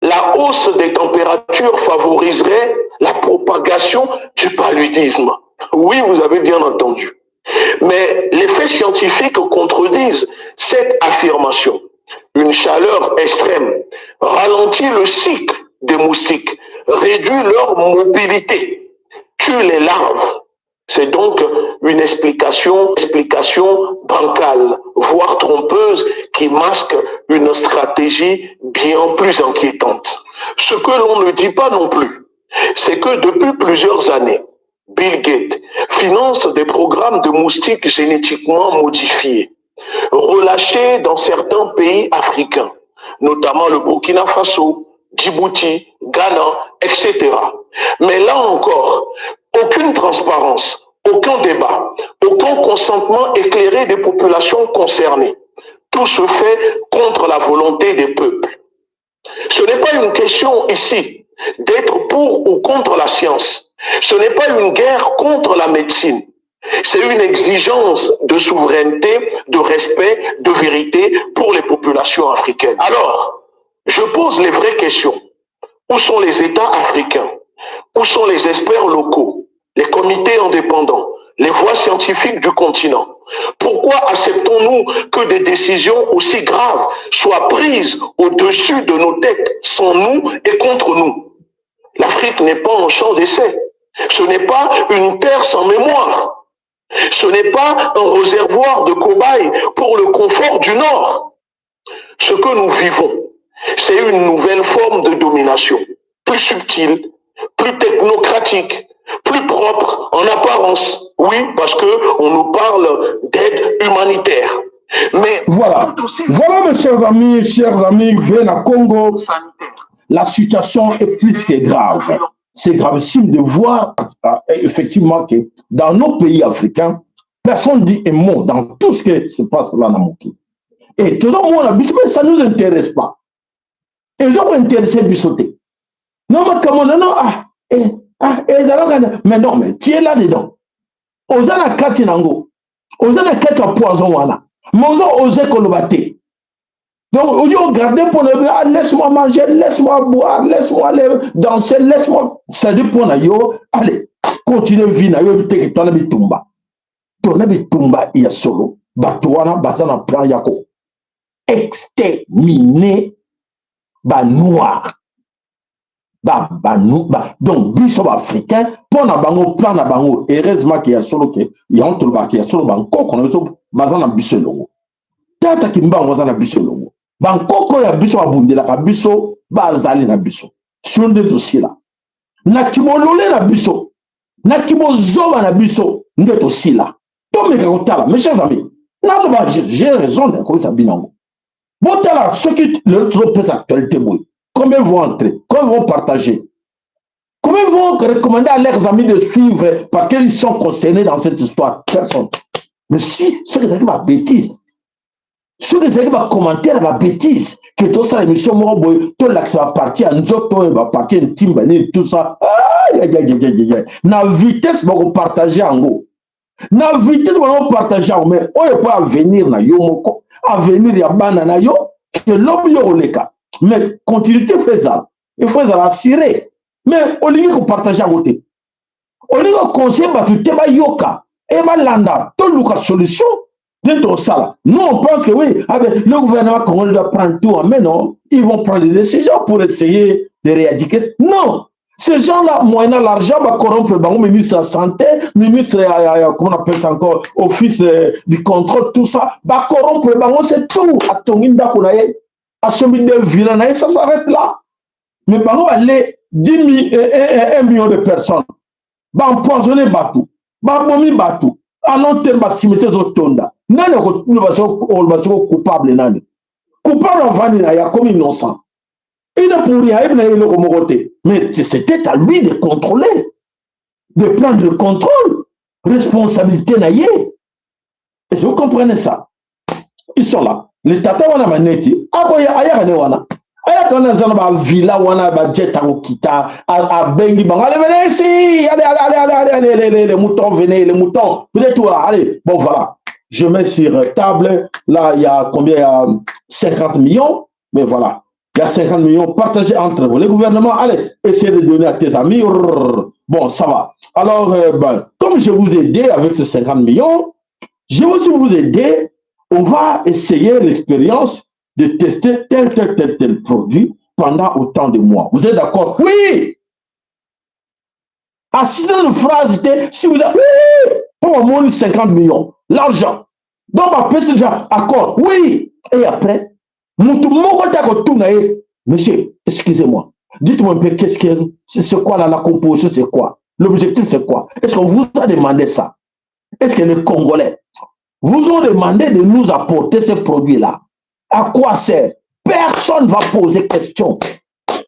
la hausse des températures favoriserait la propagation du paludisme. Oui, vous avez bien entendu. Mais les faits scientifiques contredisent cette affirmation. Une chaleur extrême ralentit le cycle des moustiques, réduit leur mobilité, tue les larves. C'est donc une explication, explication bancale, voire trompeuse, qui masque une stratégie bien plus inquiétante. Ce que l'on ne dit pas non plus, c'est que depuis plusieurs années, Bill Gates finance des programmes de moustiques génétiquement modifiés, relâchés dans certains pays africains, notamment le Burkina Faso, Djibouti, Ghana, etc. Mais là encore, aucune transparence, aucun débat, aucun consentement éclairé des populations concernées. Tout se fait contre la volonté des peuples. Ce n'est pas une question ici d'être pour ou contre la science. Ce n'est pas une guerre contre la médecine. C'est une exigence de souveraineté, de respect, de vérité pour les populations africaines. Alors, je pose les vraies questions. Où sont les États africains Où sont les experts locaux Les comités indépendants Les voix scientifiques du continent Pourquoi acceptons-nous que des décisions aussi graves soient prises au-dessus de nos têtes, sans nous et contre nous L'Afrique n'est pas un champ d'essai. Ce n'est pas une terre sans mémoire. Ce n'est pas un réservoir de cobayes pour le confort du Nord. Ce que nous vivons, c'est une nouvelle forme de domination, plus subtile, plus technocratique, plus propre en apparence. Oui, parce que on nous parle d'aide humanitaire. Mais voilà, voilà mes chers amis, chers amis, à Congo, la situation est plus que grave. C'est gravissime de voir euh, effectivement que dans nos pays africains, personne dit un mot dans tout ce qui se passe là dans Moki. Et toujours moi, ça ne nous intéresse pas. ezokointeresse biso te non makambo non non ah eh, ah ezalaka mais non mais tu es là dedans oza na kati nango oza na kati ya poison wana mais oza ose koloba te donc oyo ogarde mpo na ah, laisse-moi manger laisse-moi boire laisse-moi aller danser laisse-moi c'est-à-dire mpo na yo allez continue vie na yo teke twana bitumba tona bitumba ya solo bato wana baza na plan ya ko exterminer Banoir ba, ba, ba, donc biso baafricain, mpo na bango, plan na bango, heureusement ke ya solo, ke yango tolobaka ke ya solo, bankoko na biso baza na biso elongo. Tata Kimbango aza na biso elongo. Bankoko ya biso babundelaka biso, bazali na biso. Sino nde tosila na kibolole na biso, na kibozoba na biso nde tosila. Tomeka kotala, mes chers amis, naloba, j'ai raison na koyebisa bino yango. Botala, soki lelo tozopesa actualité boye, combien vont entrer? Combien vont partager? Combien vont recommander à leurs amis de suivre parce qu'ils sont concernés dans cette histoire? Personne. Mais si soki ezalaki babêtise, soki ezalaki bacommentaire ya babêtise, ke tosala émission moko boye, tolakisa bapartie ya nzoto oyo, bapartie intime, banini, tout ça, na vitesse bakopartage yango, na vitesse bakopartage yango. Mais oyo mpo avenir na yo moko, avenir ya bana na yo, ke lobi yo koleka, mais continuité faut ezala, il faut ezala assuré. Mais olingi kopartage yango te, olingi koconseille bato te, bayoka e balanda, toluka solution nde tosala. Nous, on pense que oui, ah ben, le gouvernement congolais doit prendre tout en main. Non, ils vont prendre des décisions pour essayer de éradiquer. Non, ces gens-là, moyennant l'argent, va corrompre bango, ministre de la santé, ministre, comment on appelle ça encore, office du contrôle, tout ça, va corrompre bango, c'est tout. Atongi ndako na ye, asombi des villas na ye, ça s'arrête là. Mais bango bale 10 000, 1 million de personnes, ba empoisonné bato, babomi bato, à long terme bacimetière ezotonda. Nani oloba soko coupable? Nani coupable? Avandi na ye, akomi innocent, il n'est pour rien, ayebi na ye eloko moko te. Mais c'était à lui de contrôler, de prendre le contrôle, responsabilité na ye. Est-ce que vous comprenez ça? Ils sont là, le tata wana maneti akoya, ayaka ne wana, ayaka wana, aza na bavilla wana, bajet akokita, abengi bango: "Allez, venez ici, allez, allez, allez, allez, allez, allez, allez, les moutons, venez, les moutons, peut-être voilà, allez, bon, voilà, je mets sur table, là, il y a combien? Il y a 50 millions, mais voilà, il y a 50 millions partagés entre vous. Les gouvernements, allez, essayez de donner à tes amis. Bon, ça va. Alors, ben, comme je vous ai aidé avec ces 50 millions, je vais aussi vous aider. On va essayer l'expérience de tester tel, tel, tel, tel produit pendant autant de mois. Vous êtes d'accord?" Oui. Assistez une phrase, si vous êtes, oui, pour au 50 millions, l'argent. Donc, après, c'est déjà accord. Oui. Et après, mutu moko te akotuna ye: "Monsieur, excusez-moi, dites-moi un peu, qu'est-ce que c'est quoi là, la composition, c'est quoi? L'objectif, c'est quoi?" Est-ce qu'on vous a demandé ça? Est-ce que les Congolais vous ont demandé de nous apporter ces produits-là? À quoi sert? Personne va poser question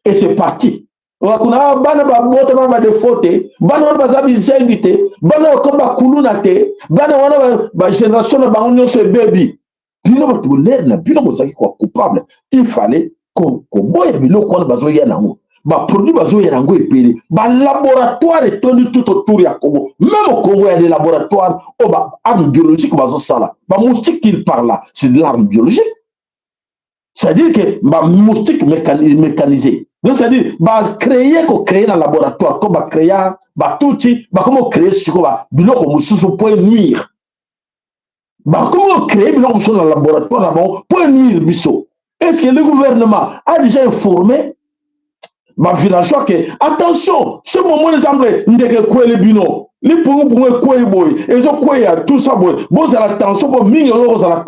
et c'est parti. Kuna bana babota, bana badefo te, bana wana baza bizengi te, bana bakoma bakuluna te, bana wana bagénération na bango nyonso ebebi. Bino bato lere na bino bozalaki kwa coupable. Il fallait koboya biloko wana bazoya nango, baproduit bazoya nango ebele. Balaboratoire etondi tout autour ya Congo. Même au Congo, ya des laboratoires oyo baarme biologique bazosala. Bamoustique qu'il parle là, c'est de l'arme biologique, c'est-à-dire que bamoustique mécanisé. Donc, c'est-à-dire bacréer, kocréer na laboratoire, ko bacréa batuti, bakoma kocréer sikoyo biloko mosusu mpo enuire. Bakomi kocréer biloko mosusu na laboratoire na bango mpo enuire biso. Est-ce que le gouvernement a déjà informé bavillageois que attention, ce moment exemple ndeke ekweli bino, lipungupungu ekwei boye, ezokweya, tout ça boye, bozala attention mpo mingi oyo kozala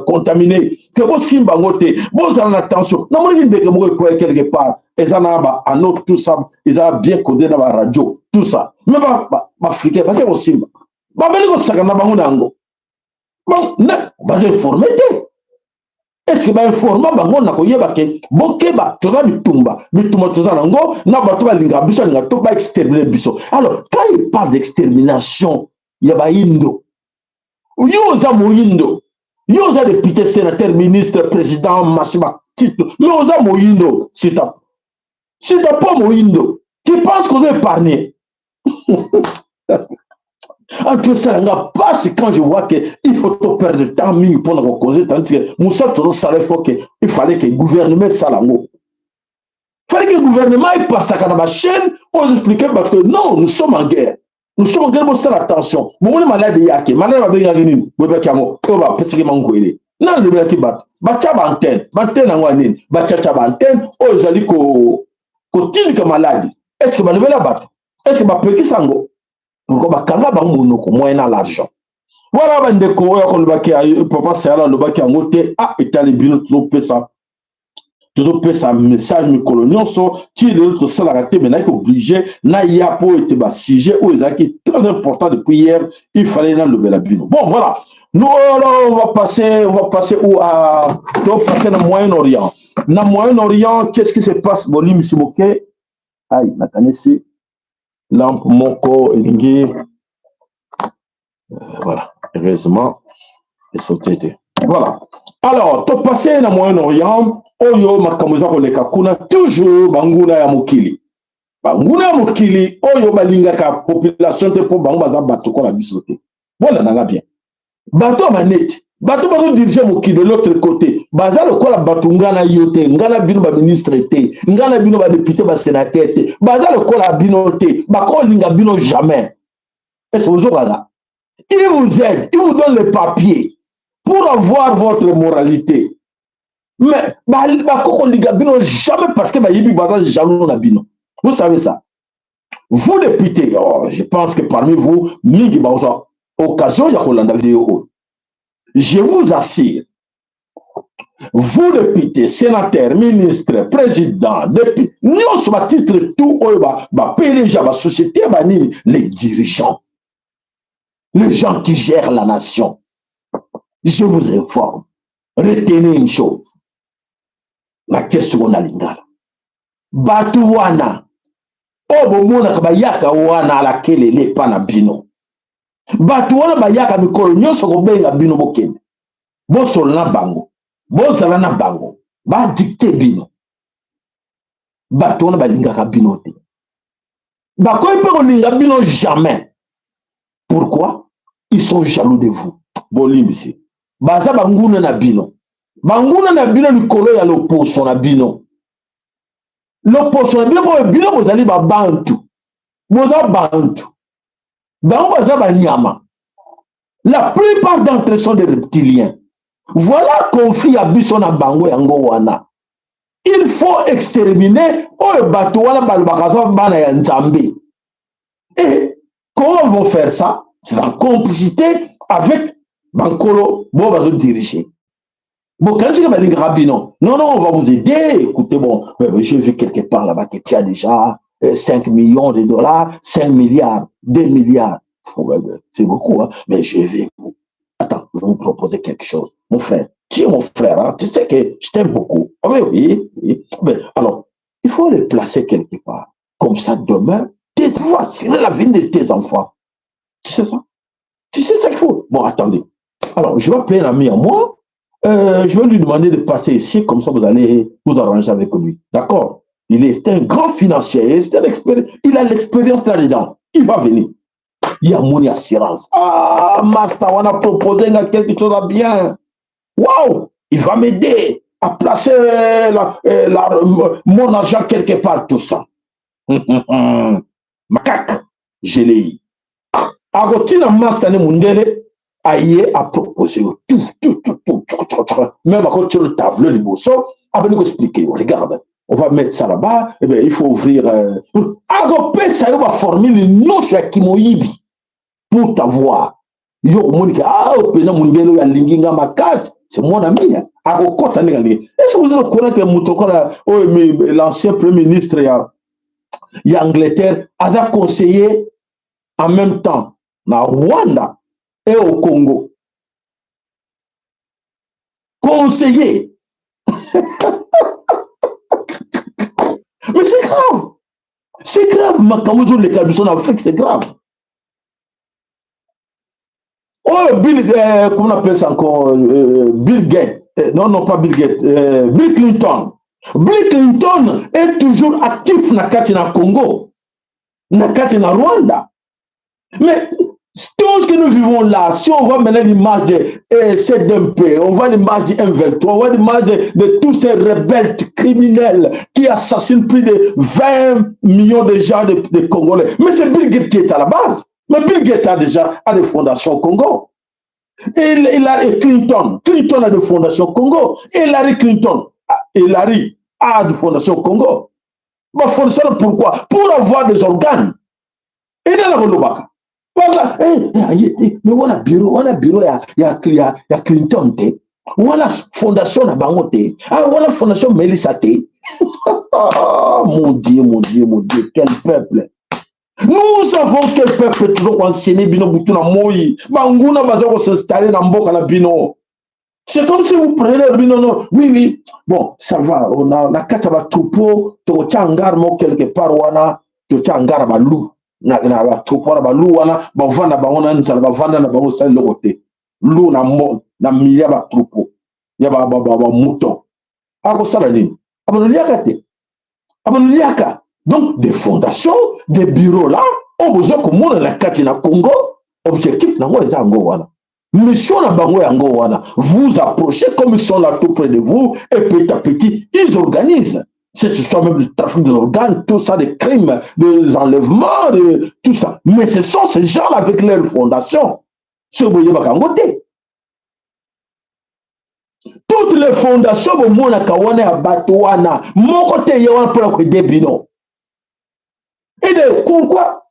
contaminé ke bosimba yango te, bozala na attention? Namoniki ndeke moko ekwei quelque part, eza na baano, tout ça eza bien codé na baradio, tout ça, mais baafricain bake kosimba, babeli kosaka na bango na yango. Baza informé te. Est ce que bainforma bango na koyeba ke bokeba, toza bitumba, bitumba toza nango na bato balingaka biso, alingaka to baextermine biso? Alors, quand il parle d'extermination ya bayindo, yo oza moyindo, yo oza député, sénateur, ministre, président, marché, batitre, mais oza moyindo, c'est ta po moyindo qui pense qu'oza épargné. En tout cas, nga pasi quand je vois que il faut to perdre temps mingi mpona kokonze, tandis que mosala tozosala, il faut que, il fallait que gouvernement esala yango, fallait que gouvernement epasaka na bachaîne oyo expliquer bato que non, nous sommes en guerre, nous sommes en guerre, bosala attention. Bomoni malade eyake, malade babengaki nini? Boyebaki yango, oyo bapesaki mangwele. Nani alobelaki bato batya baantenne? Baantenne yango ya nini? Batyatya baantenne oyo ezali kotindika maladi. Est-ce balobela bato? Est-ce bapekisa yango? Pourquoi bakanga bango monoko moyen na l'argent? Voilà, bandeko, oyo akolobaki papa Sayala alobaki yango te. Ah, etali bino. Tozopesa message mikolo nyonso ti lelo, tosalaka te. Me nayaki obligé naya mpo ete basujet oyo ezalaki très important depuis hier, il fallait nalobela bino. Bon, voilà, nous alors, on va passer où? À to passer na Moyen-Orient. Na Moyen-Orient, qu'est-ce qui se passe? Bolimbisi moke, ai, nakanisi lampe moko elingi, voilà, heureusement esote te. Voilà, alors topase na Moyen-Orient. Oyo makambo eza koleka kuna, toujours banguna ya mokili, banguna ya mokili oyo balingaka population te, mpo bango baza bato kola biso te. Bolandanga bien, bato ya maneti, bato bazodirige mokili de l'autre côté, baza lokola bato nga na yo te, nga na bino baministre te, nga na bino badéputé, basénateur te. Baza lokola bino te, bakolinga bino jamais. Est ce ozokaka? Il vous aide, il vous donne le papier pour avoir votre moralité, mais bakokolinga bino jamais, parce que bayebi, baza jaloux na bino. Vous savez ça, vous députés? Oh, je pense que parmi vous mingi bazwa occasion ya kolanda video oyo. Je vous assure, vous députés, sénateurs, ministres, président, député nyonso, batitre tout oyo, baPDG, basociété, banini, les dirigeants, les gens qui gèrent la nation, je vous informe, retenez une chose na question na lingala. Bato wana oyo bomonaka bayaka wana alakelele epa na bino, bato wana bayaka mikolo nyonso kobenga bino, bokende bosolo na bango, bozala na bango, badicte bino, bato wana balingaka bino te, bakoki mpe kolinga bino jamais. Pourquoi? Ils sont jaloux de vous. Bolimbisi, baza banguna na bino, banguna na bino likolo ya loposo na bino, loposo na bino. Oyo bino bozali babantu, boza bantu, bango baza banyama. La plupart d'entre eux sont des reptiliens. Voilà conflit ya biso na bango, yango wana il faut exterminer oyo bato wana balobaka aza bana ya Nzambe. Et comment vont faire ça? C'est en complicité avec bankolo bo bazodirige. Bokanisi ke balingaka bino? Non, non, on va vous aider. Écoutez, bon, j'ai vu quelque part là-bas que tu as déjà 5 millions de dollars, 5 milliards, 2 milliards, c'est beaucoup, hein? Mais je vais vous, attends, je vais vous proposer quelque chose. Mon frère, tu es mon frère, hein? Tu sais que je t'aime beaucoup. Ah oui. Mais alors, il faut les placer quelque part. Comme ça, demain, tes enfants, c'est l'avenir de tes enfants. Tu sais ça? Tu sais ça qu'il faut? Bon, attendez. Alors, je vais appeler un ami à moi. Je vais lui demander de passer ici, comme ça vous allez vous arranger avec lui. D'accord? Il est un grand financier, c'est un expert, il a l'expérience là-dedans. Il va venir. Il y a mon assurance. Ah, master, on a proposé quelque chose de bien. Waouh! Il va m'aider à placer mon argent quelque part, tout ça. Macaque, je l'ai eu. Akotina master ne mundele aye a proposé tout, tout, tout, tout, tout, tout, même akotia le tableau liboso, abandi koexpliquer: regarde, on va mettre ça là-bas, et eh bien, il faut ouvrir, akopesa yo baformule nyonso ya kimoyibi pour t'avoir. Yo omonike, ah, mpenza mondele oyo alingi nga makasi, c'est mon ami. Akokɔta ndenge alingi. Est ce que vous êtes au courant que moto lokola oyo, l'ancien premier ministre ya Angleterre, aza conseiller en même temps na Rwanda et au Congo? Conseiller, mais c'est grave, c'est grave. Makambo ezoleka biso na Afrique, c'est grave. Oh, Bill, comment on appelle ça encore, Bill Gates, non, non, pas Bill Gates, Bill Clinton. Bill Clinton est toujours actif na kati na Congo, na kati na Rwanda. Mais tout ce que nous vivons là, si on voit maintenant l'image de CDMP, on voit l'image du M23, on voit l'image de tous ces rebelles criminels qui assassinent plus de 20 millions de gens, de Congolais. Mais c'est Bill Gates qui est à la base. Mais Bill Gates a déjà a des fondations au Congo. Et Clinton, Clinton a de fondation Congo. Hillary Clinton, Hillary a de fondation Congo. Ba fondation pourquoi? Pour avoir des organes. Et dans la kolobaka. Mais wana bureau, wana bureau ya, ya, ya, ya Clinton te. Wana fondation na bango te. Ah, wana fondation Melissa te. Ah, mon Dieu, mon Dieu, mon Dieu, quel peuple. Nous avons quel peuple toujours enseigné bino butu na moi. Banguna baza ko s'installer na mboka na bino. C'est comme si vous prenez le bino, non. Oui, oui. Bon, ça va. On a na kati ya ba troupeau, tokotia hangar mo quelque part wana, totia hangar ba loup. Na, na ba troupeau wana ba loup wana, bavanda bango na nzala, bavanda na bango sali eloko te. Loup na mo, na milieu ya ba troupeau. Ya ba, ba, ba, ba mouton. Akosala nini? Abanoliaka te. Abanoliaka. Donc, des fondations, des bureaux là, oyo boza komona na kati na Congo, objectif nango eza yango wana. Mission na bango yango wana. Vous approchez comme ils sont là tout près de vous, et petit à petit, ils organisent. Cette histoire même du trafic des organes, tout ça, des crimes, des enlèvements, de, tout ça. Mais ce sont ces gens-là avec leur fondation. Ce boye bakango te. Toutes les fondations bomonaka wana ya bato wana, moko te ye wana mpona koaider bino. Et de pourquoi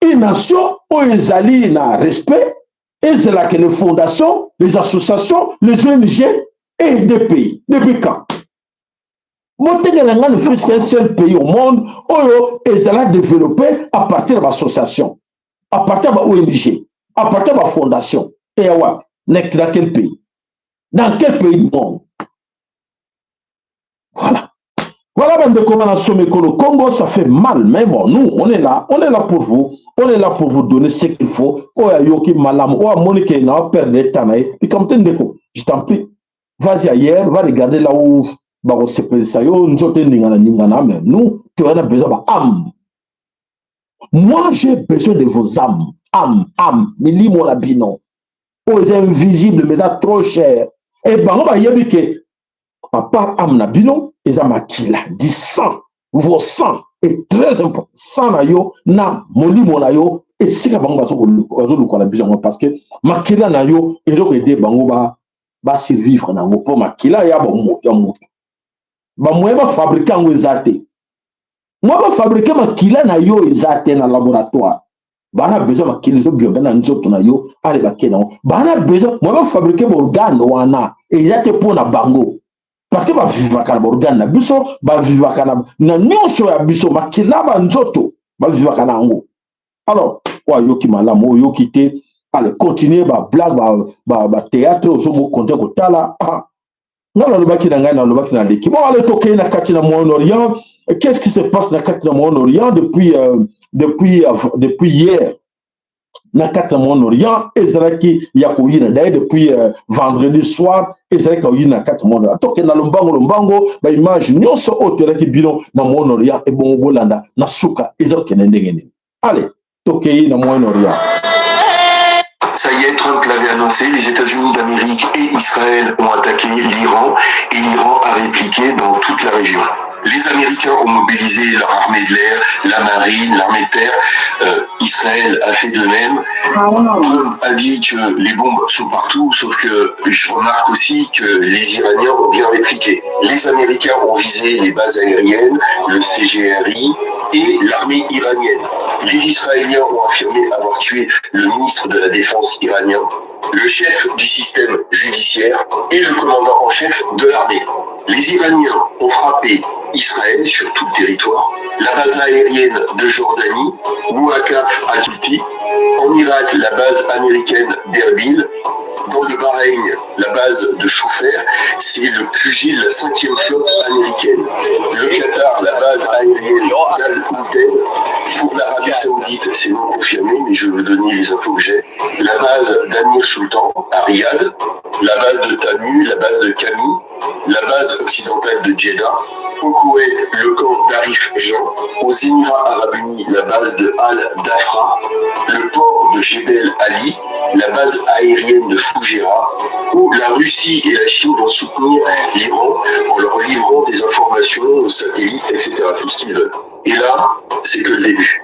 une nation oyo ezali na respect ezalaka les fondations, les associations, les ONG et des pays. Depuis quand? Motengela nga ne fût qu'un seul pays au monde oyo ezala développé à partir de l'association, à partir de ONG, à partir de la fondation. Et wapi? Dans quel pays? Dans quel pays du monde? Voilà. Voilà, bandeko na Somekolo Congo, ça fait mal, mais bon, nous, on est là pour vous. On est là pour vous donner ce qu'il faut. Oya yoki malam, oya monique na perdre temps na ye. Puis comme t'es ndeko, je t'en prie, vas-y ailleurs, va regarder là où bako sepelisa yo nzoto ningana ningana, mais nous, tu en as besoin ba âme. Moi, j'ai besoin de vos âmes, âme, âme, milimo na bino. Oyo eza invisible, mais eza trop cher. Et bango bayebi ke à part âme na bino, eza makila, du sang, vos sang est très important. Sang na yo, na molimo na yo, esika bango bazoluka na bino, parce que makila na yo ezokoaider bango ba survivre na yango, mpo makila ya ya moto. Ba moyen ba fabriquer yango eza te. Moyen ba fabriquer makila na yo eza te na laboratoire. Bana besoin makila ezobionga na nzoto na yo, ale bakei nango. Bana besoin moyen ba fabriquer ba organe wana eza te mpo na bango. Parce que bavivaka na baorgane na biso, bavivaka na nyonso ya biso, makila ba nzoto, bavivaka na yango. Alors, oyo ayoki malamu, oyo oyoki te, allez, continuer ba blague, ba théâtre, ozo konte kotala. Ah, nga nalobaki na ngai, nalobaki na leki. Bon, allez, tokei na kati na Moyen-Orient. Qu'est-ce qui se passe na kati na Moyen-Orient depuis hier? Na kati na Moyen-Orient, ezalaki ya koyina. D'ailleurs, depuis vendredi soir, ezalaki koyina na kati ya Moyen-Orient. Tokende na lombango lombango, ba image nyonso oyo toyelaki bino na Moyen-Orient, ebongo bolanda na suka eza kokende ndenge nini. Allez, tokei na Moyen-Orient. Ça y est, Trump l'avait annoncé, les États-Unis d'Amérique et Israël ont attaqué l'Iran et l'Iran a répliqué dans toute la région. Les Américains ont mobilisé leur armée de l'air, la marine, l'armée de terre. Israël a fait de même. Trump a dit que les bombes sont partout, sauf que je remarque aussi que les Iraniens ont bien répliqué. Les Américains ont visé les bases aériennes, le CGRI et l'armée iranienne. Les Israéliens ont affirmé avoir tué le ministre de la Défense iranien, le chef du système judiciaire et le commandant en chef de l'armée. Les Iraniens ont frappé Israël sur tout le territoire, la base aérienne de Jordanie, Mouakaf al-Sulti, en Irak, la base américaine d'Erbil, dans le Bahreïn, la base de Choufer, c'est le QG de la 5e flotte américaine. Le Qatar, la base aérienne d'Al-Udeid. Pour l'Arabie Saoudite, c'est non confirmé, mais je vais vous donner les infos que j'ai. La base d'Amir Sultan à Riyad, la base de Tamu, la base de Kami, la base occidentale de Jeddah, au Koweït, le camp d'Arif Jean, aux Émirats Arabes Unis, la base de Al-Dafra, le port de Jebel Ali, la base aérienne de Fujairah, où la Russie et la Chine vont soutenir l'Iran en leur livrant des informations, satellites, etc., tout ce qu'ils veulent. Et là, c'est que le début.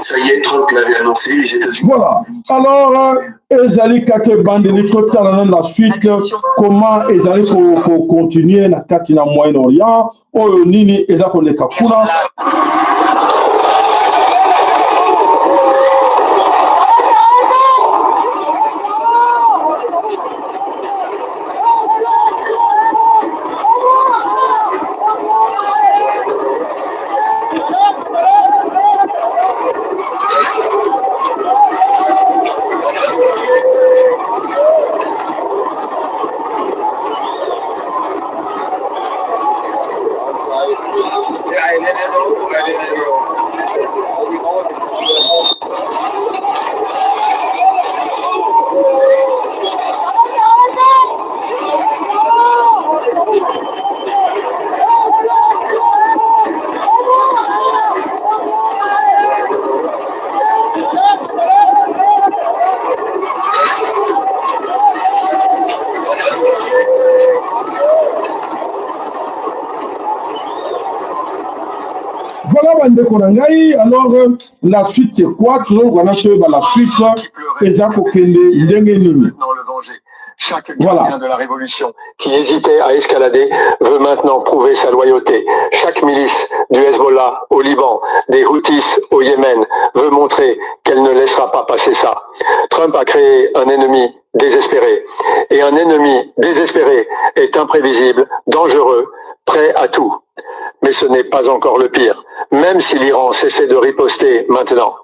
Ça y est, Trump l'avait annoncé, les États-Unis. Voilà. Alors, ezali kaka ebandeli, totala na la suite comment ezali kocontinue na kati na Moyen-Orient, oyo nini eza koleka kuna. Voilà bandeko na ngai. Alors, la suite, c'est quoi? Tozoluka na toyeba la suite eza kokende ndenge nini. Chaque gardien de la révolution qui hésitait à escalader veut maintenant prouver sa loyauté. Chaque milice du Hezbollah au Liban, des Houthis au Yémen, veut montrer qu'elle ne laissera pas passer ça. Trump a créé un ennemi désespéré. Et un ennemi désespéré est imprévisible, dangereux, prêt à tout. Mais ce n'est pas encore le pire. Même si l'Iran cessait de riposter maintenant,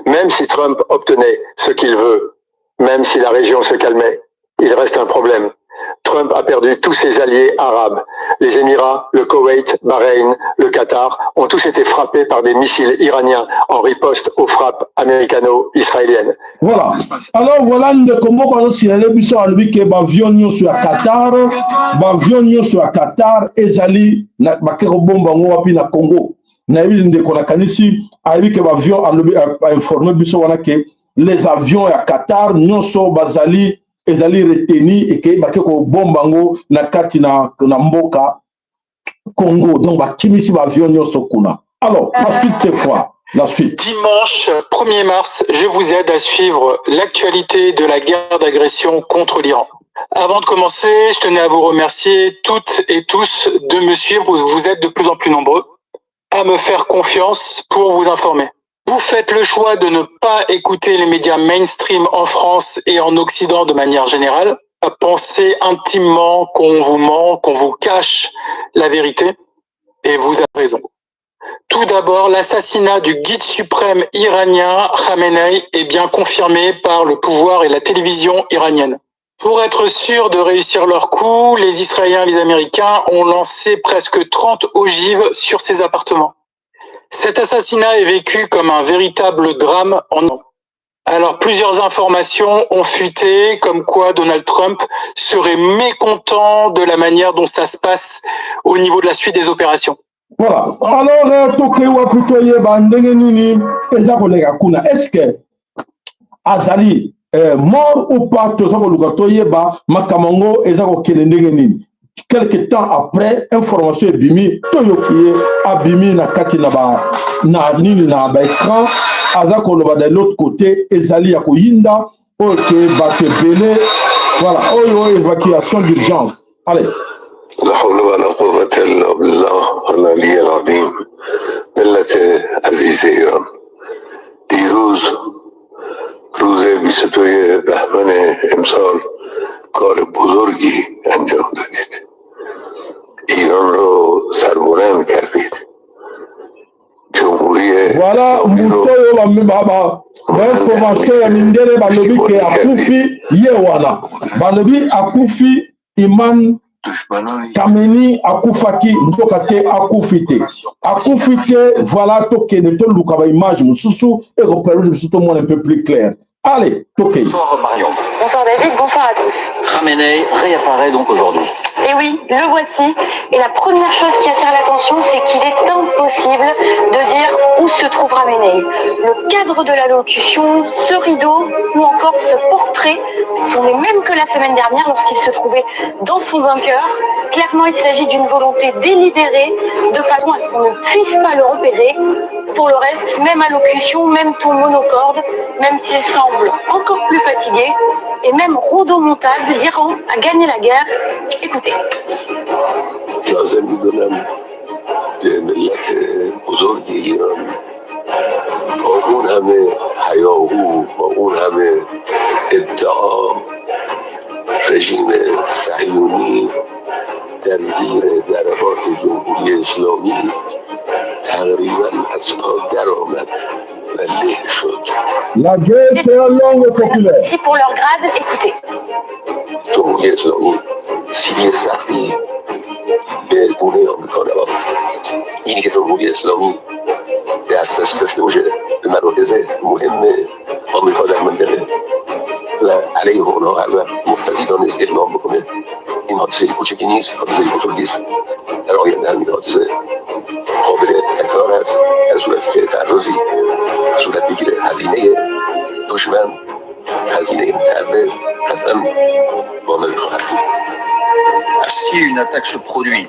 même si Trump obtenait ce qu'il veut, même si la région se calmait, il reste un problème. Trump a perdu tous ses alliés arabes. Les Émirats, le Koweït, Bahreïn, le Qatar ont tous été frappés par des missiles iraniens en riposte aux frappes américano-israéliennes. Voilà. Alors voilà ndeko moko azosilale biso, alobi ke baavion nyonso ya Qatar, baavion nyonso ya Qatar ezali bake kobomba yango wapi? Na Congo. Nayebi ndeko, nakanisi ayebi ke baavion, alobi, ainforme biso wana ke les avions ya Qatar nyonso bazali, ezali retenu, eke bake kobomba yango na kati na mboka Congo. Donc bakimisi baavion nyonso kuna. Alors, la suite, c'est quoi, la suite? Dimanche 1er mars, je vous aide à suivre l'actualité de la guerre d'agression contre l'Iran. Avant de commencer, je tenais à vous remercier toutes et tous de me suivre. Vous êtes de plus en plus nombreux à me faire confiance pour vous informer. Vous faites le choix de ne pas écouter les médias mainstream en France et en Occident de manière générale, à penser intimement qu'on vous ment, qu'on vous cache la vérité, et vous avez raison. Tout d'abord, l'assassinat du guide suprême iranien Khamenei est bien confirmé par le pouvoir et la télévision iranienne. Pour être sûr de réussir leur coup, les Israéliens et les Américains ont lancé presque 30 ogives sur ces appartements. Cet assassinat est vécu comme un véritable drame en Iran. Alors, plusieurs informations ont fuité comme quoi Donald Trump serait mécontent de la manière dont ça se passe au niveau de la suite des opérations. Voilà. Alors, tokei wapi? Toyeba ndenge nini eza koleka kuna. Est ce que azali mort ou pas? Toza koluka toyeba makambo yango eza kokende ndenge nini. Quelque temps après, information ebimi, toyoki ye abimi na kati na ba na nini, na baécran, aza koloba. De l'autre côté ezali ya koyinda oyo ke bato ebele. Voilà, oyo évacuation d'urgence. Allez. لا حول ولا قوة إلا بالله العلي العظيم. ملت عزیز ایران، دیروز روز 22 بهمن امسال کار بزرگی انجام دادید. ایران رو سربلند کردید. جمهوری Voilà. اسلامی رو Moto oyo bainformation ya mindele balobi ke akufi, ye wana balobi akufi, Imam دشمنانی Khamenei akufaki, nzoka te, akufi te, akufi te. Voilà, tokende toluka baimage mosusu ekopermettre biso tomona un peu plus clair. Allez, tokei. Bonsoir Marion. Bonsoir David, bonsoir à tous. Khamenei réapparaît donc aujourd'hui. Et oui, le voici. Et la première chose qui attire l'attention, c'est qu'il est impossible de dire où se trouve Khamenei. Le cadre de l'allocution, ce rideau ou encore ce portrait sont les mêmes que la semaine dernière lorsqu'il se trouvait dans son bunker. Clairement, il s'agit d'une volonté délibérée de façon à ce qu'on ne puisse pas le repérer. Pour le reste, même allocution, même ton monocorde, même s'il semble encore plus fatigué, et même rodomontade, l'Iran a gagné la guerre. Écoutez. لازم میدونم که ملت بزرگ ایران با اون همه هیاهو، با اون همه ادعا، رژیم صهیونی در زیر ضربات جمهوری اسلامی تقریبا از پا درآمد و له شد. La guerre sera longue et populaire. Si pour leur grade, écoutez. جمهوری اسلامی سیلی سختی به گونه آمریکا نواخت. اینی که جمهوری اسلامی دسترسی داشته باشه به مراکز مهم آمریکا در منطقه و علیه اونها هر وقت مقتضی دانست اقدام بکنه، این حادثه کوچکی نیست، حادثه بزرگی است. در آینده هم این حادثه قابل تکرار است. در صورتی که تعرضی صورت بگیره، هزینه دشمن، هزینه متعرض قطعا بالایی خواهد بود. Si une attaque se produit,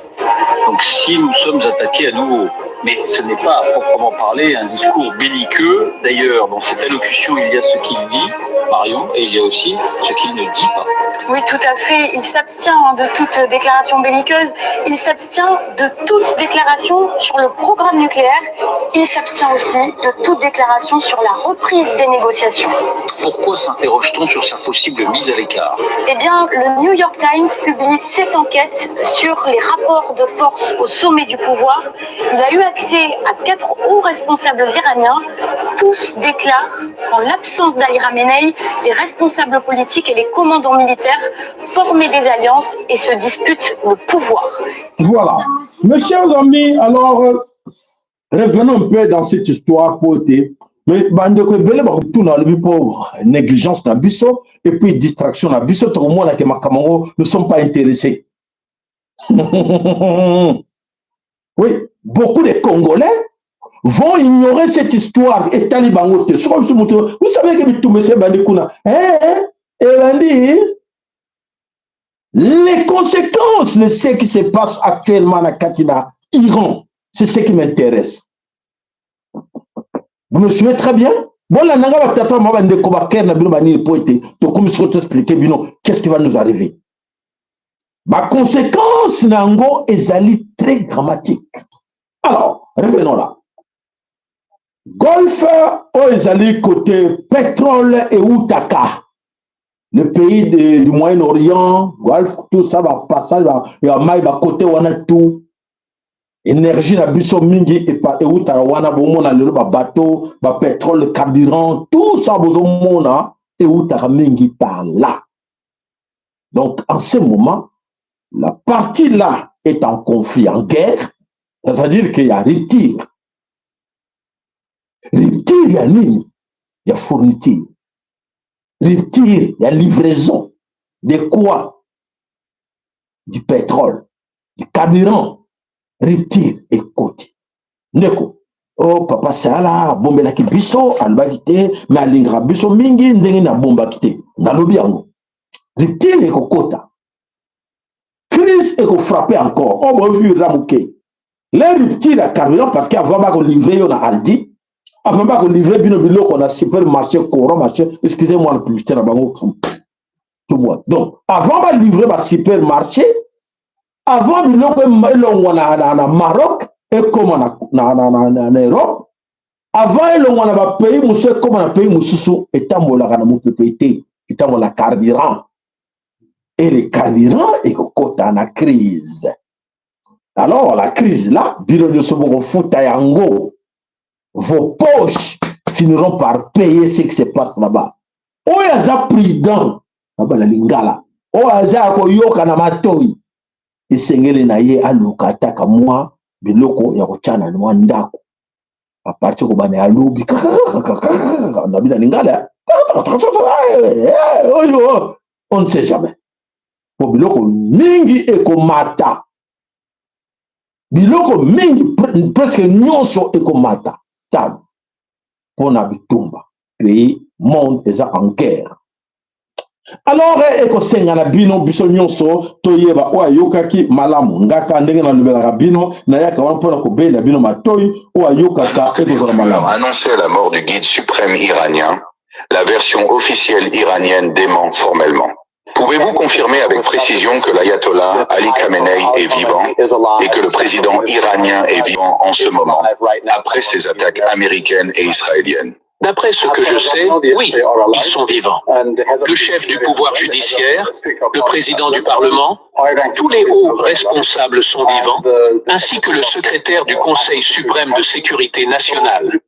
donc si nous sommes attaqués à nouveau, mais ce n'est pas à proprement parler un discours belliqueux. D'ailleurs, dans cette allocution, il y a ce qu'il dit, Marion, et il y a aussi ce qu'il ne dit pas. Oui, tout à fait. Il s'abstient, hein, de toute déclaration belliqueuse. Il s'abstient de toute déclaration sur le programme nucléaire. Il s'abstient aussi de toute déclaration sur la reprise des négociations. Pourquoi s'interroge-t-on sur sa possible mise à l'écart? Eh bien, le New York Times publie cette enquête sur les rapports de force au sommet du pouvoir. Il a eu accès à quatre hauts responsables iraniens. Tous déclarent qu'en l'absence d'Ali Khamenei, les responsables politiques et les commandants militaires formaient des alliances et se disputent le pouvoir. Voilà. Mes chers amis, alors, revenons un peu dans cette histoire pour mais bandeko ebele bakotuna, alobi mpo négligence na biso et puis distraction na biso, tokomonake makambo yango, nous sommes pas intéressés. Oui, beaucoup de Congolais vont ignorer cette histoire, etali bango te. Soki biso moto, vous savez que bitumba esi ebandi kuna, ebandi, les conséquences de ce qui se passe actuellement na kati na Iran, c'est ce qui m'intéresse. Vous me suivez très bien? Bolanda nga, batata ma, bandeko, bakere na bino banini, po ete tokomi sikoyo toexpliquer bino qu'est-ce qui va nous arriver. Baconséquence na yango ezali très dramatique. Alors, revenons là. Golfe oyo ezali côté pétrole eutaka, le pays du Moyen-Orient, Golfe, tout ça, bapassage ya mai, bakote wana, tout énergie na biso mingi eutaka wana. Bomona lelo babateau, bapétrole, carburant, tout ça bozomona eutaka mingi par là. Donc en ce moment, la partie là est en conflit, en guerre, c'est-à-dire qu'il y a rupture. Rupture ya nini? Ya fourniture. Rupture ya livraison de quoi? Du pétrole, du carburant. Rupture ekoti. Ndeko o oh, papa Sala abombelaki biso, alobaki te, me alingaka biso mingi. Ndenge nini abombaki te? Nalobi yango, rupture ekokota, crise ekofrappe encore. Oyo boyoki eza moke, les ruptures ya carburant, parce que avant bakolivre yo na Aldi, avant bakolivre bino biloko na supermarché, coron marché, excusez-moi na publicité na bango, tout bois. Donc avant balivre basupermarché, avant biloko elongwa na Maroc ekóma na Europe, avant elongwa na bapays mosusu ekóma na pays mosusu, etambolaka na mopepe te, etambola na carburant. Et le carburant ekokɔta na crise. Alors la crise là, bino nyonso bokofuta yango. Vos poches finiront par payer ce qui se passe là-bas. Oyo aza prudent na bana lingala, oyo aza ya koyoka na matoi, esengeli na ye aluka ataka mwa biloko ya kotia na mwa ndako à partir kobanda ya lobi na bina lingala oyo. On ne sait jamais, po biloko mingi ekomata, biloko mingi, presque nyonso ekomata talo mpona bitumba. Pays monde eza en guerre. Alors ekosenga na bino biso nyonso toyeba oyo ayokaki malamu ngaka ndenge nalobelaka bino nayaka wana mpona kobenda bino matoi oyo ayokaka ekozala malamu. Annonçait la mort du guide suprême iranien, la version officielle iranienne dément formellement. Pouvez-vous confirmer avec précision que l'ayatollah Ali Khamenei est vivant et que le président iranien est vivant en ce moment, après ces attaques américaines et israéliennes? D'après ce que je sais, oui, ils sont vivants. Le chef du pouvoir judiciaire, le président du Parlement, tous les hauts responsables sont vivants, ainsi que le secrétaire du Conseil suprême de sécurité nationale.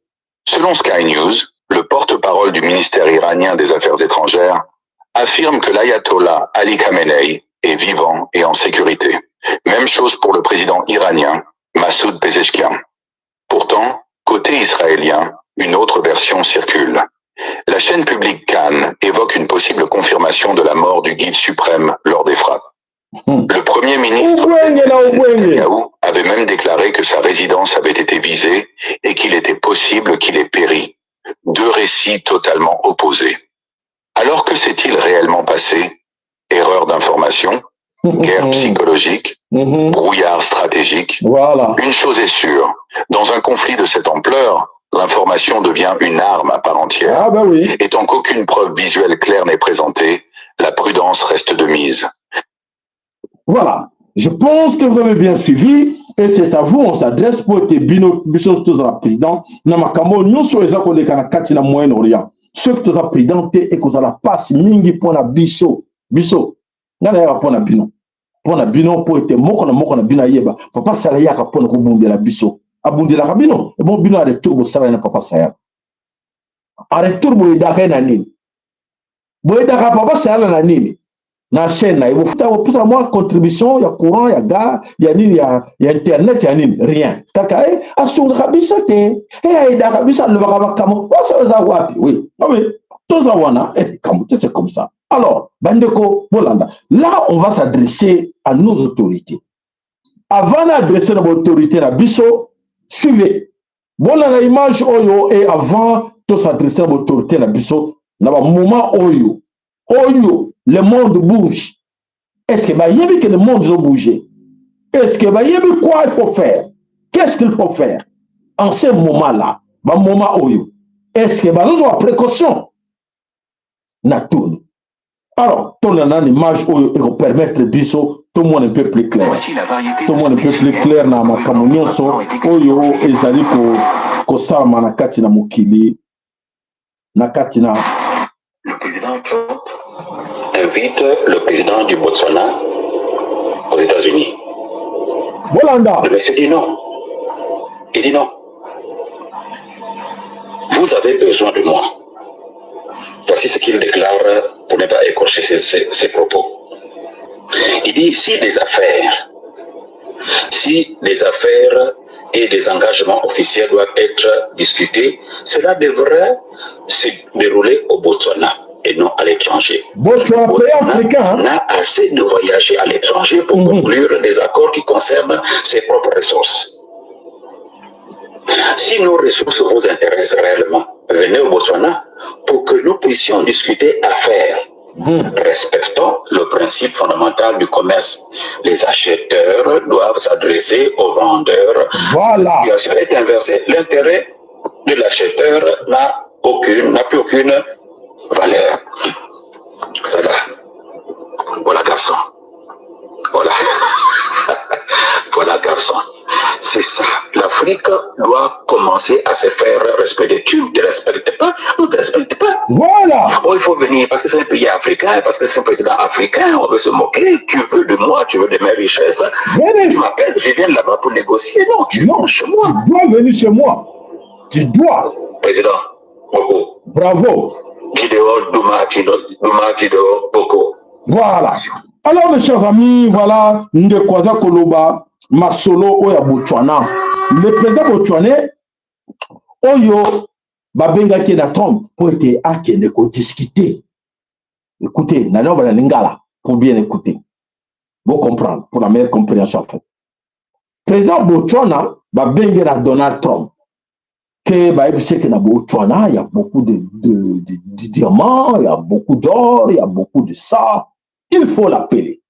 Selon Sky News, le porte-parole du ministère iranien des Affaires étrangères affirme que l'ayatollah Ali Khamenei est vivant et en sécurité. Même chose pour le président iranien, Massoud Pezeshkian. Pourtant, côté israélien, une autre version circule. La chaîne publique Cannes évoque une possible confirmation de la mort du guide suprême lors des frappes. Le premier ministre Netanyahu avait même déclaré que sa résidence avait été visée et qu'il était possible qu'il ait péri. Deux récits totalement opposés. Alors que s'est-il réellement passé? Erreur d'information, guerre psychologique, brouillard stratégique. Voilà. Une chose est sûre, dans un conflit de cette ampleur, l'information devient une arme à part entière. Ah ben oui. Et tant qu'aucune preuve visuelle claire n'est présentée, la prudence reste de mise. Voilà. Je pense que vous avez bien suivi et c'est à vous on s'adresse pour ete bino biso tozala président na makambo nyonso eza koleka na kati na Moyen-Orient. Soki toza président te, ekozala mpasi mingi mpona biso. Biso ngai nayaka mpona bino, mpona bino, mpo ete moko na moko na bino ayeba papa Sala yaka mpona kobundela biso, abundelaka bino ebon bino en retour bosala na papa Sayala en retour boyedaka ye na nini? Boyedaka papa Sayala na nini? Na chaîne na ye bofuta, bopesa mwa contribution ya courant, ya gaz, ya nini, ya internet, ya nini? Rien. Kaka e asungaka biso te, e ayedaka biso, alobaka makambo basala eza wapi? Oui, oui, toza wana kambo te, c'est comme ça. Alors bandeko bolanda, là on va s'adresser à nos autorités. Avant d'adresser na baautorité na biso, suivez, bolanda image oyo et avant tos'adresser na baautorité na biso na bamoment oyo le monde bouge. Est-ce que bayebi que le monde ezobouger? Est-ce que bayebi quoi il faut faire? Qu'est-ce qu'il faut faire en ce moment là bamoment oyo? Est-ce que bazozwa précaution na tuni? Alors tolanda na image oyo ekopermettre biso tomona un peu plus clair, tomona un peu plus clair na makambo nyonso oyo ezali kosalama na kati na mokili, na kati na Le président Trump invite le président du Botswana aux États-Unis. Bolanda. Le monsieur dit non. Il dit non. Vous avez besoin de moi. Voici ce qu'il déclare pour ne pas écorcher ses propos. Il dit si des affaires et des engagements officiels doivent être discutés, cela devrait se dérouler au Botswana et non à l'étranger. Botswana, pays africain, hein? N'a assez de voyager à l'étranger pour conclure des accords qui concernent ses propres ressources. Si nos ressources vous intéressent réellement, venez au Botswana pour que nous puissions discuter affaires. Respectons le principe fondamental du commerce. Les acheteurs doivent s'adresser aux vendeurs. Voilà. La situation est inversée. L'intérêt de l'acheteur n'a plus aucune valeur. Ça là. Voilà, garçon. Voilà. Voilà, garçon. C'est ça. L'Afrique doit commencer à se faire respecter. Tu ne te respectes pas, on ne te respecte pas. Voilà. Oh, il faut venir parce que c'est un pays africain, parce que c'est un président africain, on veut se moquer. Tu veux de moi, tu veux de mes richesses. Venez. Tu m'appelles, je viens là-bas pour négocier. Non, tu Non. viens chez moi. Tu dois venir chez moi. Tu dois. Président, Boko. Bravo. Vidéo, Douma, Tido, Douma, Tido, Boko. Voilà. Alors, mes chers amis, voilà, ndeko aza koloba masolo oyo ya Botswana. Le président botswanais oyo babengaki na Trump po ete akende kodiscuter. Écoutez, naloba na lingala pour bien écouter. Vous comprendre, pour la meilleure compréhension en fait. Président Botswana babenge na Donald Trump. Que bayebisi que na Botswana il y a beaucoup de, de, de, de diamants, il y a beaucoup d'or, il y a beaucoup de ça. Il faut l'appeler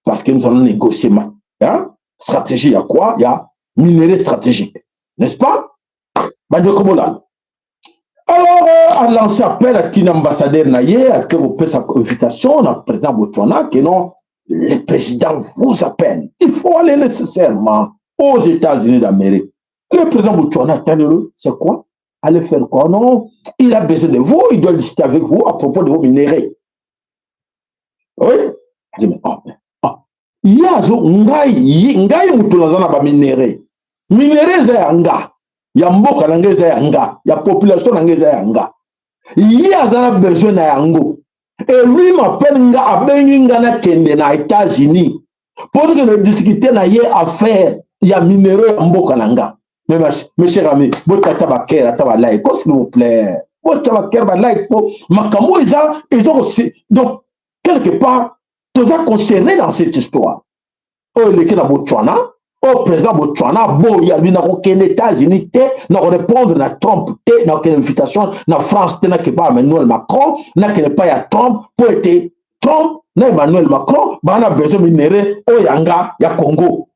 parce que nous allons négocier ma hein? Stratégie, il y a quoi? Il y a minerai stratégique, n'est-ce pas? Bandeko bolanda. Alors euh, a lancé appel à tina ambassadeur na ye ake kopesa invitation na président Botswana que non, le président vous appelle, il faut aller nécessairement aux États-Unis d'Amérique. Le président Botswana atali, c'est quoi? Allez faire quoi? Non, il a besoin de vous, il doit discuter avec vous à propos de vos minéraux. Oui. Dit, mais, oh, oh. Ye azo ngai ngai moto naza na baminerais, minerais eza ya nga, ya mboka na ngai eza ya nga, ya population na ngai eza ya nga. Ye aza na besoin na yango et lui m'appelle nga, abengi nga nakende na États-Unis mpo tokende discuter na ye affaire ya minerais ya mboka na nga. Mais mes chers amis, botya ata bacœur, ata balike ko, s'il vous plaît, botya bacœur, balike, po makambo eza eza donc quelque part toza concerné dans cette histoire oyo eleki na Botswana, oyo président Botswana aboyi, alobi nakokende États-Unis te, nakorépondre na Trump te, nakokende invitation na France te, nakende pa Emmanuel Macron, nakende pa ya Trump, mpo ete Trump na Emmanuel Macron baa na besoin minerais oyo yanga ya Congo.